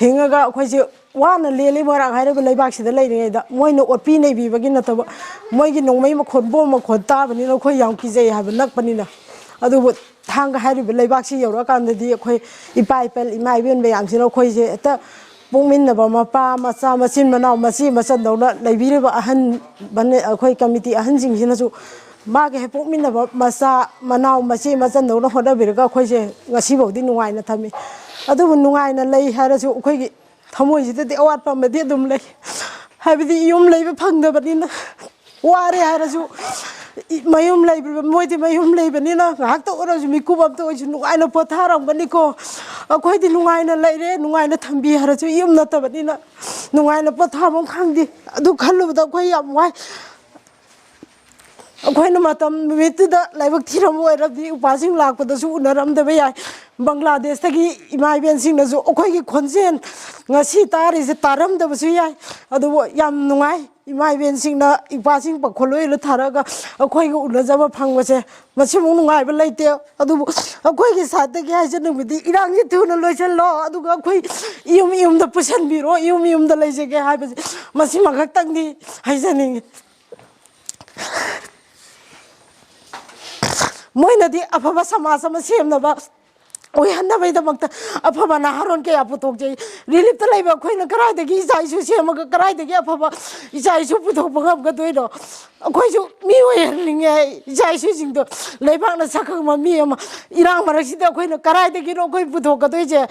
ꯍꯤꯡꯉꯒ ꯑꯩꯈꯣꯏꯁꯦ ꯋꯥꯅ ꯂꯦꯜꯂꯤ꯫ ꯃꯣꯏꯔꯥꯡ ꯍꯥꯏꯔꯤꯕ ꯂꯩꯕꯥꯛꯁꯤꯗ ꯂꯩꯔꯤꯉꯩꯗ ꯃꯣꯏꯅ ꯑꯣꯠꯄꯤ ꯅꯩꯕꯤꯕꯒꯤ ꯅꯠꯇꯕ, ꯃꯣꯏꯒꯤ ꯅꯣꯡꯃꯩ ꯃꯈꯣꯟ, ꯕꯣꯝ ꯃꯈꯣꯟ ꯇꯥꯕꯅꯤꯅ ꯑꯩꯈꯣꯏ ꯌꯥꯝ ꯀꯤꯖꯩ ꯍꯥꯏꯕ ꯅꯛꯄꯅꯤꯅ꯫ ꯑꯗꯨꯕꯨ ꯊꯥꯡꯒ ꯍꯥꯏꯔꯤꯕ ꯂꯩꯕꯥꯛꯁꯤ ꯌꯧꯔꯛꯑꯀꯥꯟꯗꯗꯤ ꯑꯩꯈꯣꯏ ꯏꯄꯥ ꯏꯄꯜ, ꯏꯃꯥ ꯏꯕꯦꯟ ꯃꯌꯥꯝꯁꯤꯅ ꯑꯩꯈꯣꯏꯁꯦ ꯍꯦꯛꯇ ꯄꯣꯛꯃꯤꯟꯅꯕ ꯃꯄꯥ ꯃꯆꯥ, ꯃꯆꯤꯟ ꯃꯅꯥꯎ, ꯃꯆꯦ ꯃꯆꯟꯗꯧꯅ ꯂꯩꯕꯤꯔꯤꯕ ꯑꯍꯟ, ꯑꯩꯈꯣꯏ ꯀꯃꯤꯇꯤ ꯑꯍꯟꯁꯤꯡꯁꯤꯅꯁꯨ ꯃꯥꯒꯤ ꯍꯦꯛ ꯄꯣꯛꯃꯤꯟꯅꯕ ꯃꯆꯥ ꯃꯅꯥꯎ, ꯃꯆꯦ ꯃꯆꯟꯗꯧꯅ ꯍꯣꯠꯅꯕꯤꯔꯒ ꯑꯩꯈꯣꯏꯁꯦ ꯉꯁꯤꯐꯥꯎꯗꯤ ꯅꯨꯡꯉꯥꯏꯅ ꯊꯝꯃꯤ꯫ ꯑꯗꯨꯕꯨ ꯅꯨꯡꯉꯥꯏꯅ ꯂꯩ ꯍꯥꯏꯔꯁꯨ ꯑꯩꯈꯣꯏꯒꯤ ꯊꯃꯣꯏꯁꯤꯗꯗꯤ ꯑꯋꯥꯠꯄ ꯑꯃꯗꯤ ꯑꯗꯨꯝ ꯂꯩ꯫ ꯍꯥꯏꯕꯗꯤ ꯌꯨꯝ ꯂꯩꯕ ꯐꯪꯗꯕꯅꯤꯅ ꯋꯥꯔꯦ ꯍꯥꯏꯔꯁꯨ, ꯏ-, ꯃꯌꯨꯝ ꯂꯩꯕ, ꯃꯣꯏꯗꯤ ꯃꯌꯨꯝ ꯂꯩꯕꯅꯤꯅ ꯉꯥꯏꯍꯥꯛꯇ ꯑꯣꯏꯔꯁꯨ ꯃꯤꯀꯨꯞ ꯑꯝꯇ ꯑꯣꯏꯔꯁꯨ ꯅꯨꯡꯉꯥꯏꯅ ꯄꯣꯊꯥꯔꯝꯒꯅꯤꯀꯣ꯫ ꯑꯩꯈꯣꯏꯗꯤ ꯅꯨꯡꯉꯥꯏꯅ ꯂꯩꯔꯦ, ꯅꯨꯡꯉꯥꯏꯅ ꯊꯝꯕꯤ ꯍꯥꯏꯔꯁꯨ ꯌꯨꯝ ꯅꯠꯇꯕꯅꯤꯅ ꯅꯨꯡꯉꯥꯏꯅ ꯄꯣꯊꯥꯐꯝ ꯈꯪꯗꯦ꯫ ꯑꯗꯨ ꯈꯜꯂꯨꯕꯗ ꯑꯩꯈꯣꯏ ꯌꯥꯝ ꯋꯥꯏ꯫ ꯑꯩꯈꯣꯏꯅ ꯃꯇꯝ ꯅꯨꯃꯤꯠꯇꯨꯗ ꯂꯥꯏꯕꯛ ꯊꯤꯔꯝꯕ ꯑꯣꯏꯔꯕꯗꯤ ꯎꯄꯥꯁꯤꯡ ꯂꯥꯛꯄꯗꯁꯨ ꯎꯅꯔꯝꯗꯕ ꯌꯥꯏ꯫ ꯕꯪꯒ꯭ꯂꯥꯗꯦꯁꯇꯒꯤ ꯏꯃꯥ ꯏꯕꯦꯟꯁꯤꯡꯅꯁꯨ ꯑꯩꯈꯣꯏꯒꯤ ꯈꯣꯟꯖꯦꯜ ꯉꯁꯤ ꯇꯥꯔꯤꯁꯦ ꯇꯥꯔꯝꯗꯕꯁꯨ ꯌꯥꯏ꯫ ꯑꯗꯨꯕꯨ ꯌꯥꯝ ꯅꯨꯡꯉꯥꯏ꯫ ꯏꯃꯥ ꯏꯕꯦꯟꯁꯤꯡꯅ ꯏꯄꯥꯁꯤꯡ ꯄꯥꯈꯣꯜ ꯂꯣꯏꯅ ꯊꯥꯔꯛꯑꯒ ꯑꯩꯈꯣꯏꯒ ꯎꯅꯖꯕ ꯐꯪꯕꯁꯦ, ꯃꯁꯤꯃꯨꯛ ꯅꯨꯡꯉꯥꯏꯕ ꯂꯩꯇꯦ꯫ ꯑꯗꯨꯕꯨ ꯑꯩꯈꯣꯏꯒꯤ ꯁꯥꯏꯠꯇꯒꯤ ꯍꯥꯏꯖꯅꯤꯡꯕꯗꯤ, ꯏꯔꯥꯡꯁꯤ ꯊꯨꯅ ꯂꯣꯏꯁꯤꯜꯂꯣ, ꯑꯗꯨꯒ ꯑꯩꯈꯣꯏ ꯏꯌꯨꯝ ꯏꯌꯨꯝꯗ ꯄꯨꯁꯤꯟꯕꯤꯔꯣ, ꯏꯌꯨꯝ ꯏꯌꯨꯝꯗ ꯂꯩꯖꯒꯦ ꯍꯥꯏꯕꯁꯦ, ꯃꯁꯤꯃꯈꯛꯇꯪꯗꯤ ꯍꯥꯏꯖꯅꯤꯡꯉꯤ꯫ ꯃꯣꯏꯅꯗꯤ ꯑꯐꯕ ꯁꯃꯥꯖ ꯑꯃ ꯁꯦꯝꯅꯕ, ꯑꯣꯏꯍꯟꯅꯕꯒꯤꯗꯃꯛꯇ ꯑꯐꯕ ꯅꯍꯥꯔꯣꯟ ꯀꯌꯥ ꯄꯨꯊꯣꯛꯆꯩ꯫ ꯔꯤꯂꯤꯐꯇ ꯂꯩꯕ ꯑꯩꯈꯣꯏꯅ ꯀꯗꯥꯏꯗꯒꯤ ꯏꯆꯥ ꯏꯁꯨ ꯁꯦꯝꯃꯒ, ꯀꯗꯥꯏꯗꯒꯤ ꯑꯐꯕ ꯏꯆꯥ ꯏꯁꯨ ꯄꯨꯊꯣꯛꯄ ꯉꯝꯒꯗꯣꯏꯅꯣ? ꯑꯩꯈꯣꯏꯁꯨ ꯃꯤ ꯑꯣꯏꯍꯟꯅꯤꯡꯉꯦ꯫ ꯏꯆꯥ ꯏꯁꯨꯁꯤꯡꯗꯣ, ꯂꯩꯕꯥꯛꯅ ꯁꯛꯈꯪꯕ ꯃꯤ ꯑꯃ, ꯏꯔꯥꯡ ꯃꯔꯛꯁꯤꯗ ꯑꯩꯈꯣꯏꯅ ꯀꯗꯥꯏꯗꯒꯤꯅꯣ ꯑꯩꯈꯣꯏ ꯄꯨꯊꯣꯛꯀꯗꯣꯏꯁꯦ?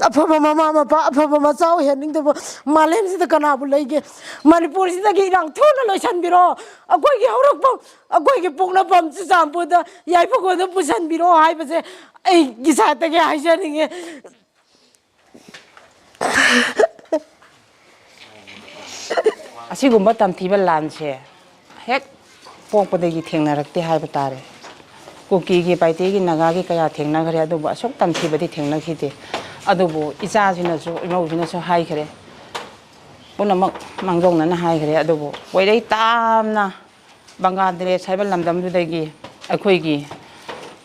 ꯑꯐꯕ ꯃꯃꯥ ꯃꯄꯥ, ꯑꯐꯕ ꯃꯆꯥ ꯑꯣꯏꯍꯟꯅꯤꯡꯗꯕ ꯃꯥꯂꯦꯝꯁꯤꯗ ꯀꯅꯥꯕꯨ ꯂꯩꯒꯦ? ꯃꯅꯤꯄꯨꯔꯁꯤꯗꯒꯤ ꯏꯔꯥꯡ ꯊꯨꯅ ꯂꯣꯏꯁꯤꯟꯕꯤꯔꯣ꯫ ꯑꯩꯈꯣꯏꯒꯤ ꯍꯧꯔꯛꯐꯝ, ꯑꯩꯈꯣꯏꯒꯤ ꯄꯣꯛꯅꯐꯝ ꯆꯨꯔꯆꯥꯟꯄꯨꯔꯗ, ꯌꯥꯏꯐ ꯈꯨꯜꯗ ꯄꯨꯁꯤꯟꯕꯤꯔꯣ ꯍꯥꯏꯕꯁꯦ ꯑꯩꯒꯤ ꯁꯥꯏꯠꯇꯒꯤ ꯍꯥꯏꯖꯅꯤꯡꯉꯦ꯫ ꯑꯁꯤꯒꯨꯝꯕ ꯇꯝꯊꯤꯕ ꯂꯥꯟꯁꯦ ꯍꯦꯛ ꯄꯣꯛꯄꯗꯒꯤ ꯊꯦꯡꯅꯔꯛꯇꯦ ꯍꯥꯏꯕ ꯇꯥꯔꯦ꯫ ꯀꯨꯀꯤꯒꯤ, ꯄꯥꯏꯇꯦꯒꯤ, ꯅꯥꯒꯥꯒꯤ ꯀꯌꯥ ꯊꯦꯡꯅꯈ꯭ꯔꯦ, ꯑꯗꯨꯕꯨ ꯑꯁꯨꯛ ꯇꯝꯊꯤꯕꯗꯤ ꯊꯦꯡꯅꯈꯤꯗꯦ꯫ ꯑꯗꯨꯕꯨ ꯏꯆꯥꯁꯤꯅꯁꯨ, ꯏꯃꯧꯁꯤꯅꯁꯨ ꯍꯥꯏꯈ꯭ꯔꯦ, ꯄꯨꯝꯅꯃꯛ ꯃꯥꯡꯖꯧꯅꯅ ꯍꯥꯏꯈ꯭ꯔꯦ꯫ ꯑꯗꯨꯕꯨ ꯋꯥꯏꯔꯩ ꯇꯥꯝꯅ ꯕꯪꯒ꯭ꯂꯥꯗꯦꯁ ꯍꯥꯏꯕ ꯂꯝꯗꯝꯗꯨꯗꯒꯤ ꯑꯩꯈꯣꯏꯒꯤ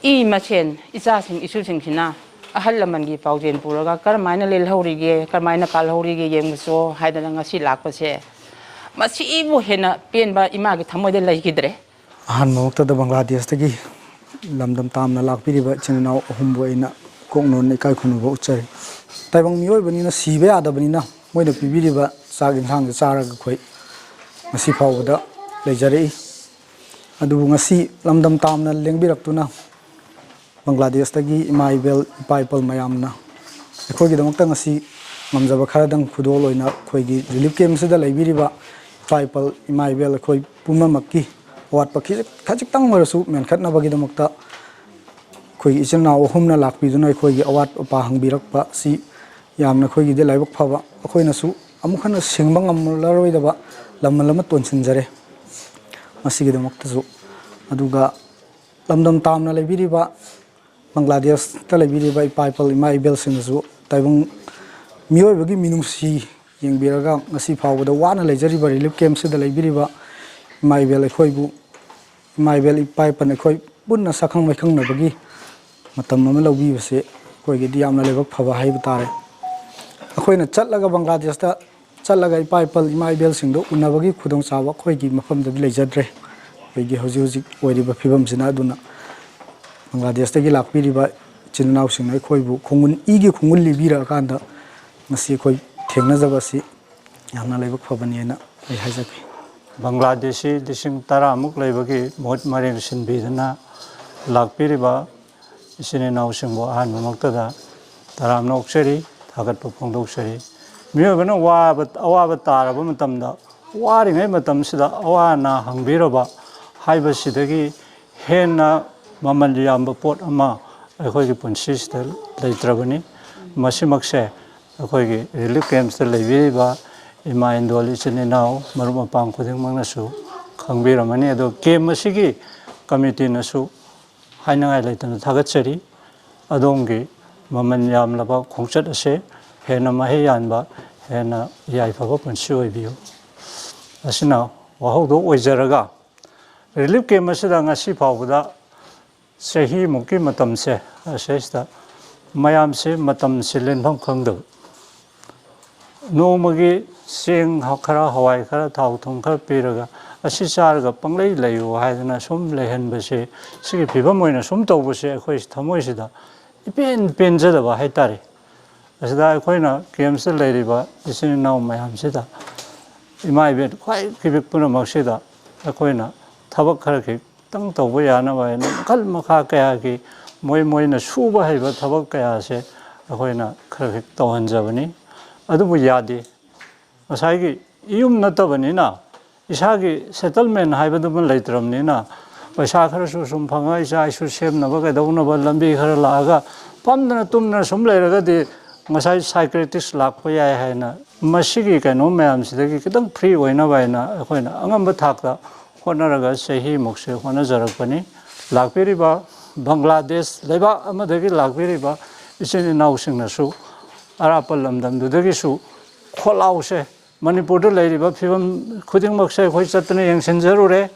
ꯏ ꯃꯁꯦꯟ, ꯏꯆꯥꯁꯤꯡ ꯏꯁꯨꯁꯤꯡꯁꯤꯅ ꯑꯍꯜ ꯂꯃꯟꯒꯤ ꯄꯥꯎꯖꯦꯜ ꯄꯨꯔꯒ ꯀꯔꯝꯍꯥꯏꯅ ꯂꯦꯜꯍꯧꯔꯤꯒꯦ, ꯀꯔꯝꯍꯥꯏꯅ ꯄꯥꯜꯍꯧꯔꯤꯒꯦ ꯌꯦꯡꯕꯁꯨ ꯍꯥꯏꯗꯅ ꯉꯁꯤ ꯂꯥꯛꯄꯁꯦ, ꯃꯁꯤꯕꯨ ꯍꯦꯟꯅ ꯄꯦꯟꯕ ꯏꯃꯥꯒꯤ ꯊꯃꯣꯏꯗ ꯂꯩꯈꯤꯗ꯭ꯔꯦ꯫ ꯑꯍꯥꯟꯕꯃꯛꯇꯗ ꯕꯪꯒ꯭ꯂꯥꯗꯦꯁꯇꯒꯤ ꯂꯝꯗꯝ ꯇꯥꯝꯅ ꯂꯥꯛꯄꯤꯔꯤꯕ ꯏꯆꯤꯟ ꯏꯅꯥꯎ ꯑꯍꯨꯝꯕꯨ ꯑꯩꯅ ꯀꯣꯛꯅꯣꯟꯅ ꯏꯀꯥꯏ ꯈꯨꯝꯅꯕ ꯎꯠꯆꯔꯤ꯫ ꯇꯥꯏꯕꯪ ꯃꯤꯑꯣꯏꯕꯅꯤꯅ ꯁꯤꯕ ꯌꯥꯗꯕꯅꯤꯅ ꯃꯣꯏꯅ ꯄꯤꯕꯤꯔꯤꯕ ꯆꯥꯛ ꯌꯦꯟꯁꯥꯡꯁꯦ ꯆꯥꯔꯒ ꯑꯩꯈꯣꯏ ꯉꯁꯤ ꯐꯥꯎꯕꯗ ꯂꯩꯖꯔꯛꯏ꯫ ꯑꯗꯨꯕꯨ ꯉꯁꯤ ꯂꯝꯗꯝ ꯇꯥꯝꯅ ꯂꯦꯡꯕꯤꯔꯛꯇꯨꯅ ꯕꯪꯒ꯭ꯂꯥꯗꯦꯁꯇꯒꯤ ꯏꯃꯥ ꯏꯕꯦꯜ, ꯏꯄꯥ ꯏꯄꯜ ꯃꯌꯥꯝꯅ ꯑꯩꯈꯣꯏꯒꯤꯗꯃꯛꯇ ꯉꯁꯤ ꯉꯝꯖꯕ ꯈꯔꯗꯪ ꯈꯨꯗꯣꯜ ꯑꯣꯏꯅ ꯑꯩꯈꯣꯏꯒꯤ ꯔꯤꯂꯤꯐ ꯀꯦꯝꯁꯤꯗ ꯂꯩꯕꯤꯔꯤꯕ ꯏꯄꯥ ꯏꯄꯜ, ꯏꯃꯥ ꯏꯕꯦꯜ ꯑꯩꯈꯣꯏ ꯄꯨꯝꯅꯃꯛꯀꯤ ꯑꯋꯥꯠꯄ ꯈꯤꯖꯤꯛ-, ꯈꯖꯤꯛꯇꯪ ꯑꯣꯏꯔꯁꯨ ꯃꯦꯟꯈꯠꯅꯕꯒꯤꯗꯃꯛꯇ ꯑꯩꯈꯣꯏꯒꯤ ꯏꯆꯤꯜ ꯏꯅꯥꯎ ꯑꯍꯨꯝꯅ ꯂꯥꯛꯄꯤꯗꯨꯅ ꯑꯩꯈꯣꯏꯒꯤ ꯑꯋꯥꯠ ꯑꯄꯥ ꯍꯪꯕꯤꯔꯛꯄ ꯑꯁꯤ ꯌꯥꯝꯅ ꯑꯩꯈꯣꯏꯒꯤꯗꯤ ꯂꯥꯏꯕꯛ ꯐꯕ, ꯑꯩꯈꯣꯏꯅꯁꯨ ꯑꯃꯨꯛ ꯍꯟꯅ ꯁꯤꯡꯕ ꯉꯝꯂꯔꯣꯏꯗꯕ ꯂꯃꯟ ꯑꯃ ꯇꯣꯟꯁꯤꯟꯖꯔꯦ ꯃꯁꯤꯒꯤꯗꯃꯛꯇꯁꯨ꯫ ꯑꯗꯨꯒ ꯂꯝꯗꯝ ꯇꯥꯝꯅ ꯂꯩꯕꯤꯔꯤꯕ ꯕꯪꯒ꯭ꯂꯥꯗꯦꯁꯇ ꯂꯩꯕꯤꯔꯤꯕ ꯏꯄꯥ ꯏꯄꯜ, ꯏꯃꯥ ꯏꯕꯦꯜꯁꯤꯡꯅꯁꯨ ꯇꯥꯏꯕꯪ ꯃꯤꯑꯣꯏꯕꯒꯤ ꯃꯤꯅꯨꯡꯁꯤ ꯌꯦꯡꯕꯤꯔꯒ ꯉꯁꯤ ꯐꯥꯎꯕꯗ ꯋꯥꯅ ꯂꯩꯖꯔꯤꯕ ꯔꯤꯂꯤꯐ ꯀꯦꯝꯞꯁꯤꯗ ꯂꯩꯕꯤꯔꯤꯕ ꯏꯃꯥ ꯏꯕꯦꯜ ꯑꯩꯈꯣꯏꯕꯨ, ꯏꯃꯥ ꯏꯕꯦꯜ ꯏꯄꯥ ꯏꯄꯟ ꯑꯩꯈꯣꯏ ꯄꯨꯟꯅ ꯁꯛꯈꯪ ꯃꯥꯏꯈꯪꯅꯕꯒꯤ ꯃꯇꯝ ꯑꯃ ꯂꯧꯕꯤꯕꯁꯦ ꯑꯩꯈꯣꯏꯒꯤꯗꯤ ꯌꯥꯝꯅ ꯂꯥꯏꯕꯛ ꯐꯕ ꯍꯥꯏꯕ ꯇꯥꯔꯦ꯫ ꯑꯩꯈꯣꯏꯅ ꯆꯠꯂꯒ ꯕꯪꯒ꯭ꯂꯥꯗꯦꯁꯇ ꯆꯠꯂꯒ ꯏꯄꯥ ꯏꯄꯜ ꯏꯃꯥ ꯏꯕꯦꯜꯁꯤꯡꯗꯣ ꯎꯅꯕꯒꯤ ꯈꯨꯗꯣꯡꯆꯥꯕ ꯑꯩꯈꯣꯏꯒꯤ ꯃꯐꯝꯗꯗꯤ ꯂꯩꯖꯗ꯭ꯔꯦ꯫ ꯑꯩꯈꯣꯏꯒꯤ ꯍꯧꯖꯤꯛ ꯍꯧꯖꯤꯛ ꯑꯣꯏꯔꯤꯕ ꯐꯤꯕꯝꯁꯤꯅ꯫ ꯑꯗꯨꯅ ꯕꯪꯒ꯭ꯂꯥꯗꯦꯁꯇꯒꯤ ꯂꯥꯛꯄꯤꯔꯤꯕ ꯏꯆꯤꯟ ꯏꯅꯥꯎꯁꯤꯡꯅ ꯑꯩꯈꯣꯏꯕꯨ ꯈꯣꯡꯒꯨꯟ, ꯏꯒꯤ ꯈꯣꯡꯒꯨꯟ ꯂꯤꯕꯤꯔꯛꯑꯀꯥꯟꯗ ꯉꯁꯤ ꯑꯩꯈꯣꯏ ꯊꯦꯡꯅꯖꯕ ꯑꯁꯤ ꯌꯥꯝꯅ ꯂꯥꯏꯕꯛ ꯐꯕꯅꯦꯅ ꯑꯩ ꯍꯥꯏꯖꯒꯦ꯫ ꯕꯪꯒ꯭ꯂꯥꯗꯦꯁꯤ ꯂꯤꯁꯤꯡ ꯇꯔꯥꯃꯨꯛ ꯂꯩꯕꯒꯤ ꯃꯍꯨꯠ ꯃꯔꯦꯡ ꯁꯤꯟꯕꯤꯗꯨꯅ ꯂꯥꯛꯄꯤꯔꯤꯕ ꯏꯆꯤꯟ ꯏꯅꯥꯎꯁꯤꯡꯕꯨ ꯑꯍꯥꯟꯕꯃꯛꯇꯗ ꯇꯔꯥꯝꯅ ꯑꯣꯛꯆꯔꯤ, ꯊꯥꯒꯠꯄ ꯐꯣꯡꯗꯣꯛꯆꯔꯤ꯫ ꯃꯤꯑꯣꯏꯕꯅ ꯋꯥꯕ, ꯑꯋꯥꯕ ꯇꯥꯔꯕ ꯃꯇꯝꯗ, ꯋꯥꯔꯤꯉꯩ ꯃꯇꯝꯁꯤꯗ ꯑꯋꯥ ꯑꯅꯥ ꯍꯪꯕꯤꯔꯕ ꯍꯥꯏꯕꯁꯤꯗꯒꯤ ꯍꯦꯟꯅ ꯃꯃꯜ ꯌꯥꯝꯕ ꯄꯣꯠ ꯑꯃ ꯑꯩꯈꯣꯏꯒꯤ ꯄꯨꯟꯁꯤꯁꯤꯗ ꯂꯩꯇ꯭ꯔꯕꯅꯤ꯫ ꯃꯁꯤꯃꯛꯁꯦ ꯑꯩꯈꯣꯏꯒꯤ ꯔꯤꯂꯤꯐ ꯀꯦꯝꯞꯁꯇ ꯂꯩꯕꯤꯔꯤꯕ ꯏꯃꯥ ꯏꯟꯗꯣꯜ, ꯏꯆꯤꯟ ꯏꯅꯥꯎ, ꯃꯔꯨꯞ ꯃꯄꯥꯡ ꯈꯨꯗꯤꯡꯃꯛꯅꯁꯨ ꯈꯪꯕꯤꯔꯝꯃꯅꯤ꯫ ꯑꯗꯣ ꯀꯦꯝꯞ ꯑꯁꯤꯒꯤ ꯀꯃꯤꯇꯤꯅꯁꯨ ꯍꯥꯏꯅꯉꯥꯏ ꯂꯩꯇꯅ ꯊꯥꯒꯠꯆꯔꯤ꯫ ꯑꯗꯣꯝꯒꯤ ꯃꯃꯜ ꯌꯥꯝꯂꯕ ꯈꯣꯡꯆꯠ ꯑꯁꯦ ꯍꯦꯟꯅ ꯃꯍꯩ ꯌꯥꯟꯕ, ꯍꯦꯟꯅ ꯌꯥꯏꯐꯕ ꯄꯨꯟꯁꯤ ꯑꯣꯏꯕꯤꯌꯨ꯫ ꯑꯁꯤꯅ ꯋꯥꯍꯧꯗꯣꯛ ꯑꯣꯏꯖꯔꯒ, ꯔꯤꯂꯤꯐ ꯀꯦꯝꯞ ꯑꯁꯤꯗ ꯉꯁꯤ ꯐꯥꯎꯕꯗ ꯆꯍꯤꯃꯨꯛꯀꯤ ꯃꯇꯝꯁꯦ, ꯑꯁꯤꯁꯤꯗ ꯃꯌꯥꯝꯁꯦ ꯃꯇꯝꯁꯦ ꯂꯦꯟꯐꯝ ꯈꯪꯗꯕ, ꯅꯣꯡꯃꯒꯤ ꯆꯦꯡ ꯈꯔ, ꯍꯋꯥꯏ ꯈꯔ, ꯊꯥꯎ ꯊꯨꯝ ꯈꯔ ꯄꯤꯔꯒ ꯑꯁꯤ ꯆꯥꯔꯒ ꯄꯪꯂꯩ ꯂꯩꯌꯨ ꯍꯥꯏꯗꯅ ꯁꯨꯝ ꯂꯩꯍꯟꯕꯁꯦ, ꯁꯤꯒꯤ ꯐꯤꯕꯝ ꯑꯣꯏꯅ ꯁꯨꯝ ꯇꯧꯕꯁꯦ ꯑꯩꯈꯣꯏ ꯊꯃꯣꯏꯁꯤꯗ ꯏꯄꯦꯟ ꯄꯦꯟꯖꯗꯕ ꯍꯥꯏꯇꯥꯔꯦ꯫ ꯑꯁꯤꯗ ꯑꯩꯈꯣꯏꯅ ꯀꯦꯝꯞꯁꯇ ꯂꯩꯔꯤꯕ ꯏꯆꯤꯟ ꯏꯅꯥꯎ ꯃꯌꯥꯝꯁꯤꯗ, ꯏꯃꯥ ꯏꯕꯦꯟ ꯈ꯭ꯋꯥꯏ ꯄꯤꯛꯄ ꯄꯨꯝꯅꯃꯛꯁꯤꯗ ꯑꯩꯈꯣꯏꯅ ꯊꯕꯛ ꯈꯔ ꯈꯤꯇꯪ ꯇꯧꯕ ꯌꯥꯅꯕ ꯍꯥꯏꯅ ꯃꯈꯜ ꯃꯈꯥ ꯀꯌꯥꯒꯤ ꯃꯣꯏ ꯃꯣꯏꯅ ꯁꯨꯕ ꯍꯩꯕ ꯊꯕꯛ ꯀꯌꯥꯁꯦ ꯑꯩꯈꯣꯏꯅ ꯈꯔ ꯈꯤꯛ ꯇꯧꯍꯟꯖꯕꯅꯤ꯫ ꯑꯗꯨꯕꯨ ꯌꯥꯗꯦ꯫ ꯉꯁꯥꯏꯒꯤ ꯌꯨꯝ ꯅꯠꯇꯕꯅꯤꯅ, ꯏꯁꯥꯒꯤ ꯁꯦꯇꯜꯃꯦꯟ ꯍꯥꯏꯕꯗꯨꯃ ꯂꯩꯇ꯭ꯔꯕꯅꯤꯅ, ꯄꯩꯁꯥ ꯈꯔꯁꯨ ꯁꯨꯝ ꯐꯪꯉ ꯏꯆꯥ ꯏꯁꯨ ꯁꯦꯝꯅꯕ ꯀꯩꯗꯧꯅꯕ ꯂꯝꯕꯤ ꯈꯔ ꯂꯥꯛꯑꯒ ꯐꯝꯗꯅ ꯇꯨꯝꯗꯅ ꯁꯨꯝ ꯂꯩꯔꯒꯗꯤ ꯉꯁꯥꯏ ꯁꯥꯏꯀ꯭ꯔꯦꯇꯤꯁ ꯂꯥꯛꯄ ꯌꯥꯏ ꯍꯥꯏꯅ, ꯃꯁꯤꯒꯤ ꯀꯩꯅꯣ ꯃꯌꯥꯝꯁꯤꯗꯒꯤ ꯈꯤꯇꯪ ꯐ꯭ꯔꯤ ꯑꯣꯏꯅꯕ ꯍꯥꯏꯅ ꯑꯩꯈꯣꯏꯅ ꯑꯉꯝꯕ ꯊꯥꯛꯇ ꯍꯣꯠꯅꯔꯒ ꯆꯍꯤꯃꯨꯛꯁꯦ ꯍꯣꯠꯅꯖꯔꯛꯄꯅꯤ꯫ ꯂꯥꯛꯄꯤꯔꯤꯕ ꯕꯪꯒ꯭ꯂꯥꯗꯦꯁ ꯂꯩꯕꯥꯛ ꯑꯃꯗꯒꯤ ꯂꯥꯛꯄꯤꯔꯤꯕ ꯏꯆꯤꯟ ꯏꯅꯥꯎꯁꯤꯡꯅꯁꯨ ꯑꯔꯥꯞꯄ ꯂꯝꯗꯝꯗꯨꯗꯒꯤꯁꯨ ꯈꯣꯜꯂꯥꯎꯁꯦ, ꯃꯅꯤꯄꯨꯔꯗ ꯂꯩꯔꯤꯕ ꯐꯤꯕꯝ ꯈꯨꯗꯤꯡꯃꯛꯁꯦ ꯑꯩꯈꯣꯏ ꯆꯠꯇꯅ ꯌꯦꯡꯁꯤꯟꯖꯔꯨꯔꯦ꯫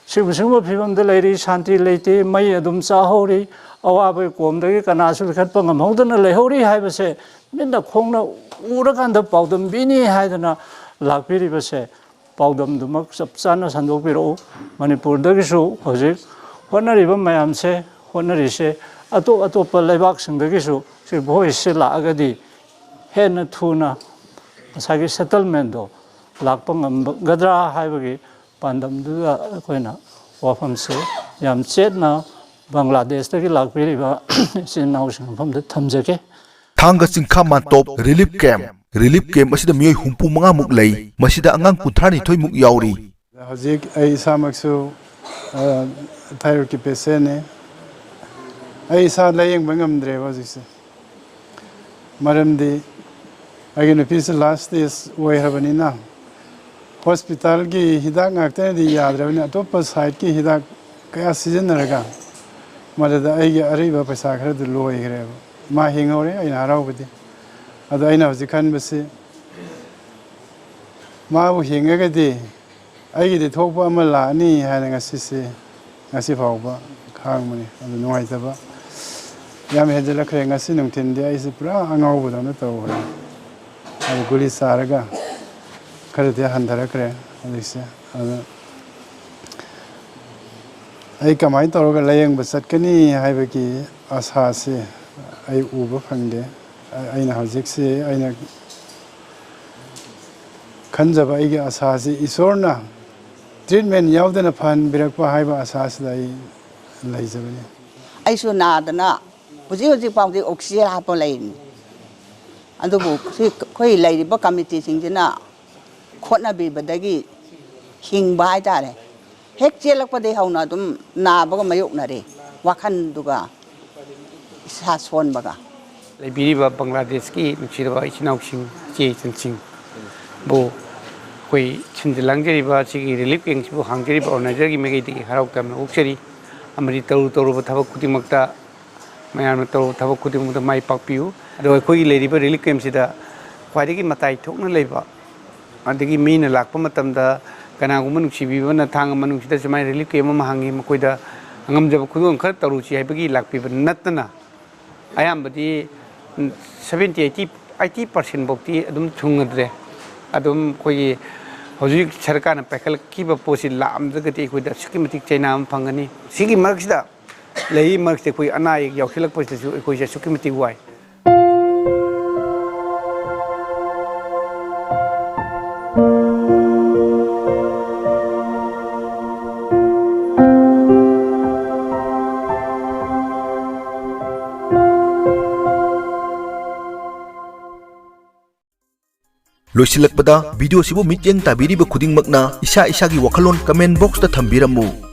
ꯁꯤꯒꯨꯝ ꯁꯤꯒꯨꯝꯕ ꯐꯤꯕꯝꯗ ꯂꯩꯔꯤ, ꯁꯥꯟꯇꯤ ꯂꯩꯇꯦ, ꯃꯩ ꯑꯗꯨꯝ ꯆꯥꯍꯧꯔꯤ, ꯑꯋꯥꯕꯒꯤ ꯀꯣꯝꯗꯒꯤ ꯀꯅꯥꯁꯨ ꯂꯤꯈꯠꯄ ꯉꯝꯍꯧꯗꯅ ꯂꯩꯍꯧꯔꯤ ꯍꯥꯏꯕꯁꯦ ꯃꯤꯠꯅ ꯈꯣꯡꯅ ꯎꯔꯀꯥꯟꯗ ꯄꯥꯎꯗꯝꯕꯤꯅꯤ ꯍꯥꯏꯗꯅ ꯂꯥꯛꯄꯤꯔꯤꯕꯁꯦ, ꯄꯥꯎꯗꯝꯗꯨꯃꯛ ꯆꯞ ꯆꯥꯅ ꯁꯟꯗꯣꯛꯄꯤꯔꯛꯎ꯫ ꯃꯅꯤꯄꯨꯔꯗꯒꯤꯁꯨ ꯍꯧꯖꯤꯛ ꯍꯣꯠꯅꯔꯤꯕ ꯃꯌꯥꯝꯁꯦ, ꯍꯣꯠꯅꯔꯤꯁꯦ ꯑꯇꯣꯞ ꯑꯇꯣꯞꯄ ꯂꯩꯕꯥꯛꯁꯤꯡꯗꯒꯤꯁꯨ ꯁꯤ ꯚꯣꯏꯁꯁꯦ ꯂꯥꯛꯑꯒꯗꯤ ꯍꯦꯟꯅ ꯊꯨꯅ ꯉꯁꯥꯏꯒꯤ ꯁꯦꯇꯜꯃꯦꯟꯗꯣ ꯂꯥꯛꯄ ꯉꯝꯒꯗ꯭ꯔꯥ ꯍꯥꯏꯕꯒꯤ ꯄꯥꯟꯗꯝꯗꯨꯗ ꯑꯩꯈꯣꯏꯅ ꯋꯥꯐꯝꯁꯦ ꯌꯥꯝ ꯆꯦꯠꯅ ꯕꯪꯒ꯭ꯂꯥꯗꯦꯁꯇꯒꯤ ꯂꯥꯛꯄꯤꯔꯤꯕ ꯏꯆꯤꯟ ꯏꯅꯥꯎꯁꯤꯡ ꯃꯐꯝꯗ ꯊꯝꯖꯒꯦ꯫ ꯊꯥꯡꯒ ꯆꯤꯡꯈꯥ ꯃꯥꯟꯇꯣꯞ ꯔꯤꯂꯤꯐ ꯀꯦꯝꯞ꯫ ꯔꯤꯂꯤꯐ ꯀꯦꯝꯞ ꯑꯁꯤꯗ ꯃꯤꯑꯣꯏ ꯍꯨꯝꯐꯨ ꯃꯉꯥꯃꯨꯛ ꯂꯩ꯫ ꯃꯁꯤꯗ ꯑꯉꯥꯡ ꯀꯨꯟꯊ꯭ꯔꯥ ꯅꯤꯊꯣꯏꯃꯨꯛ ꯌꯥꯎꯔꯤ꯫ ꯍꯧꯖꯤꯛ ꯑꯩ ꯏꯁꯥꯃꯛꯁꯨ ꯊꯥꯏꯔꯣꯏꯗꯀꯤ ꯄꯦꯁꯦꯟꯅꯦ꯫ ꯑꯩ ꯏꯁꯥ ꯂꯥꯌꯦꯡꯕ ꯉꯝꯗ꯭ꯔꯦꯕ ꯍꯧꯖꯤꯛꯁꯦ꯫ ꯃꯔꯝꯗꯤ ꯑꯩꯒꯤ ꯅꯨꯄꯤꯁꯦ ꯂꯥꯁ ꯁ꯭ꯇꯦꯖ ꯑꯣꯏꯈ꯭ꯔꯕꯅꯤꯅ ꯍꯣꯁꯄꯤꯇꯥꯜꯒꯤ ꯍꯤꯗꯥꯛ ꯉꯥꯛꯇꯅꯗꯤ ꯌꯥꯗ꯭ꯔꯕꯅꯤꯅ ꯑꯇꯣꯞꯄ ꯁꯥꯏꯠꯀꯤ ꯍꯤꯗꯥꯛ ꯀꯌꯥ ꯁꯤꯖꯤꯟꯅꯔꯒ ꯃꯗꯨꯗ ꯑꯩꯒꯤ ꯑꯔꯩꯕ ꯄꯩꯁꯥ ꯈꯔꯗꯨ ꯂꯣꯏꯈ꯭ꯔꯦꯕ꯫ ꯃꯥ ꯍꯤꯡꯍꯧꯔꯦ, ꯑꯩꯅ ꯍꯔꯥꯎꯕꯗꯤ꯫ ꯑꯗꯣ ꯑꯩꯅ ꯍꯧꯖꯤꯛ ꯈꯟꯕꯁꯤ, ꯃꯥꯕꯨ ꯍꯤꯡꯉꯒꯗꯤ ꯑꯩꯒꯤꯗꯤ ꯊꯣꯛꯄ ꯑꯃ ꯂꯥꯛꯑꯅꯤ ꯍꯥꯏꯅ ꯉꯁꯤꯁꯦ, ꯉꯁꯤ ꯐꯥꯎꯕ ꯈꯥꯡꯕꯅꯤ꯫ ꯑꯗꯨ ꯅꯨꯡꯉꯥꯏꯇꯕ ꯌꯥꯝ ꯍꯦꯟꯖꯜꯂꯛꯈ꯭ꯔꯦ꯫ ꯉꯁꯤ ꯅꯨꯡꯊꯤꯟꯗꯤ ꯑꯩꯁꯦ ꯄꯨꯔꯥ ꯑꯉꯥꯎꯕꯗꯧꯅ ꯇꯧꯈ꯭ꯔꯦ꯫ ꯑꯗꯨ ꯒꯨꯂꯤ ꯆꯥꯔꯒ ꯈꯔꯗꯤ ꯍꯟꯊꯔꯛꯈ꯭ꯔꯦ ꯍꯧꯖꯤꯛꯁꯦ꯫ ꯑꯗꯨ ꯑꯩ ꯀꯃꯥꯏꯅ ꯇꯧꯔꯒ ꯂꯥꯌꯦꯡꯕ ꯆꯠꯀꯅꯤ ꯍꯥꯏꯕꯒꯤ ꯑꯁꯥꯁꯦ ꯑꯩ ꯎꯕ ꯐꯪꯗꯦ꯫ ꯑꯩꯅ ꯍꯧꯖꯤꯛꯁꯤ ꯑꯩꯅ ꯈꯟꯖꯕ ꯑꯩꯒꯤ ꯑꯁꯥꯁꯤ ꯏꯁꯣꯔꯅ ꯇ꯭ꯔꯤꯠꯃꯦꯟ ꯌꯥꯎꯗꯅ ꯐꯍꯟꯕꯤꯔꯛꯄ ꯍꯥꯏꯕ ꯑꯁꯥꯁꯤꯗ ꯑꯩ ꯂꯩꯖꯕꯅꯤ꯫ ꯑꯩꯁꯨ ꯅꯥꯗꯅ ꯍꯧꯖꯤꯛ ꯍꯧꯖꯤꯛ ꯐꯥꯎꯗꯤ ꯑꯣꯛꯁꯤꯖꯦꯟ ꯍꯥꯞꯄ ꯂꯩꯔꯤꯅꯤ꯫ ꯑꯗꯨꯕꯨ ꯁꯤ ꯑꯩꯈꯣꯏ ꯂꯩꯔꯤꯕ ꯀꯃꯤꯇꯤꯁꯤꯡꯁꯤꯅ ꯍꯣꯠꯅꯕꯤꯕꯗꯒꯤ ꯍꯤꯡꯕ ꯍꯥꯏꯇꯥꯔꯦ꯫ ꯍꯦꯛ ꯆꯦꯜꯂꯛꯄꯗꯒꯤ ꯍꯧꯅ ꯑꯗꯨꯝ ꯅꯥꯕꯒ ꯃꯥꯌꯣꯛꯅꯔꯦ, ꯋꯥꯈꯜꯗꯨꯒ ꯏꯁꯥ ꯁꯣꯟꯕꯒ꯫ ꯂꯩꯕꯤꯔꯤꯕ ꯕꯪꯒ꯭ꯂꯥꯗꯦꯁꯀꯤ ꯅꯨꯡꯁꯤꯔꯕ ꯏꯆꯤꯟ ꯏꯅꯥꯎꯁꯤꯡ, ꯏꯆꯦ ꯏꯆꯟꯁꯤꯡꯕꯨ ꯑꯩꯈꯣꯏ ꯁꯤꯟꯖ ꯂꯥꯡꯖꯔꯤꯕ ꯑꯁꯤꯒꯤ ꯔꯤꯂꯤꯐ ꯀꯦꯝꯞꯁꯤꯕꯨ ꯍꯥꯡꯖꯔꯤꯕ ꯑꯣꯔꯒꯅꯥꯏꯖꯔꯒꯤ ꯃꯥꯏꯀꯩꯗꯒꯤ ꯍꯔꯥꯎ ꯇꯌꯥꯝꯅ ꯑꯣꯛꯆꯔꯤ꯫ ꯑꯃꯗꯤ ꯇꯧꯔꯨ ꯇꯧꯔꯨꯕ ꯊꯕꯛ ꯈꯨꯗꯤꯡꯃꯛꯇ, ꯃꯌꯥꯝꯅ ꯇꯧꯔꯨꯕ ꯊꯕꯛ ꯈꯨꯗꯤꯡꯃꯛꯇ ꯃꯥꯏ ꯄꯥꯛꯄꯤꯌꯨ꯫ ꯑꯗꯨꯒ ꯑꯩꯈꯣꯏꯒꯤ ꯂꯩꯔꯤꯕ ꯔꯤꯂꯤꯐ ꯀꯦꯝꯞꯁꯤꯗ ꯈ꯭ꯋꯥꯏꯗꯒꯤ ꯃꯇꯥꯏ ꯊꯣꯛꯅ ꯂꯩꯕ, ꯑꯗꯒꯤ ꯃꯤꯅ ꯂꯥꯛꯄ ꯃꯇꯝꯗ ꯀꯅꯥꯒꯨꯝꯕ ꯅꯨꯡꯁꯤꯕꯤꯕꯅ ꯊꯥꯡ ꯑꯃ ꯅꯨꯡꯁꯤꯗ ꯁꯨꯃꯥꯏꯅ ꯔꯤꯂꯤꯐ ꯀꯦꯝ ꯑꯃ ꯍꯥꯡꯉꯤ, ꯃꯈꯣꯏꯗ ꯉꯝꯖꯕ ꯈꯨꯗꯣꯜ ꯈꯔ ꯇꯧꯔꯨꯁꯤ ꯍꯥꯏꯕꯒꯤ ꯂꯥꯛꯄꯤꯕ ꯅꯠꯇꯅ, ꯑꯌꯥꯝꯕꯗꯤ seventy eighty, eighty percent ꯐꯥꯎꯗꯤ ꯑꯗꯨꯝ ꯊꯨꯡꯉꯗ꯭ꯔꯦ꯫ ꯑꯗꯨꯝ ꯑꯩꯈꯣꯏꯒꯤ ꯍꯧꯖꯤꯛ ꯁꯔꯀꯥꯔꯅ ꯄꯥꯏꯈꯠꯂꯛꯈꯤꯕ ꯄꯣꯠꯁꯤ ꯂꯥꯛꯑꯝꯗ꯭ꯔꯒꯗꯤ ꯑꯩꯈꯣꯏꯗ ꯑꯁꯨꯛꯀꯤ ꯃꯇꯤꯛ ꯆꯩꯅꯥ ꯑꯃ ꯐꯪꯒꯅꯤ꯫ ꯁꯤꯒꯤ ꯃꯔꯛꯁꯤꯗ, ꯂꯩꯔꯤ ꯃꯔꯛꯁꯤꯗ ꯑꯩꯈꯣꯏ ꯑꯅꯥ ꯑꯌꯦꯛ ꯌꯥꯎꯁꯤꯜꯂꯛꯄꯁꯤꯗꯁꯨ ꯑꯩꯈꯣꯏꯁꯦ ꯑꯁꯨꯛꯀꯤ ꯃꯇꯤꯛ ꯋꯥꯏ꯫ ꯂꯣꯏꯁꯤꯜꯂꯛꯄꯗ, ꯚꯤꯗꯤꯑꯣꯁꯤꯕꯨ ꯃꯤꯠꯌꯦꯡ ꯇꯥꯕꯤꯔꯤꯕ ꯈꯨꯗꯤꯡꯃꯛꯅ ꯏꯁꯥ ꯏꯁꯥꯒꯤ ꯋꯥꯈꯜꯂꯣꯟ ꯀꯃꯦꯟ ꯕꯣꯛꯁꯇ ꯊꯝꯕꯤꯔꯝꯃꯨ꯫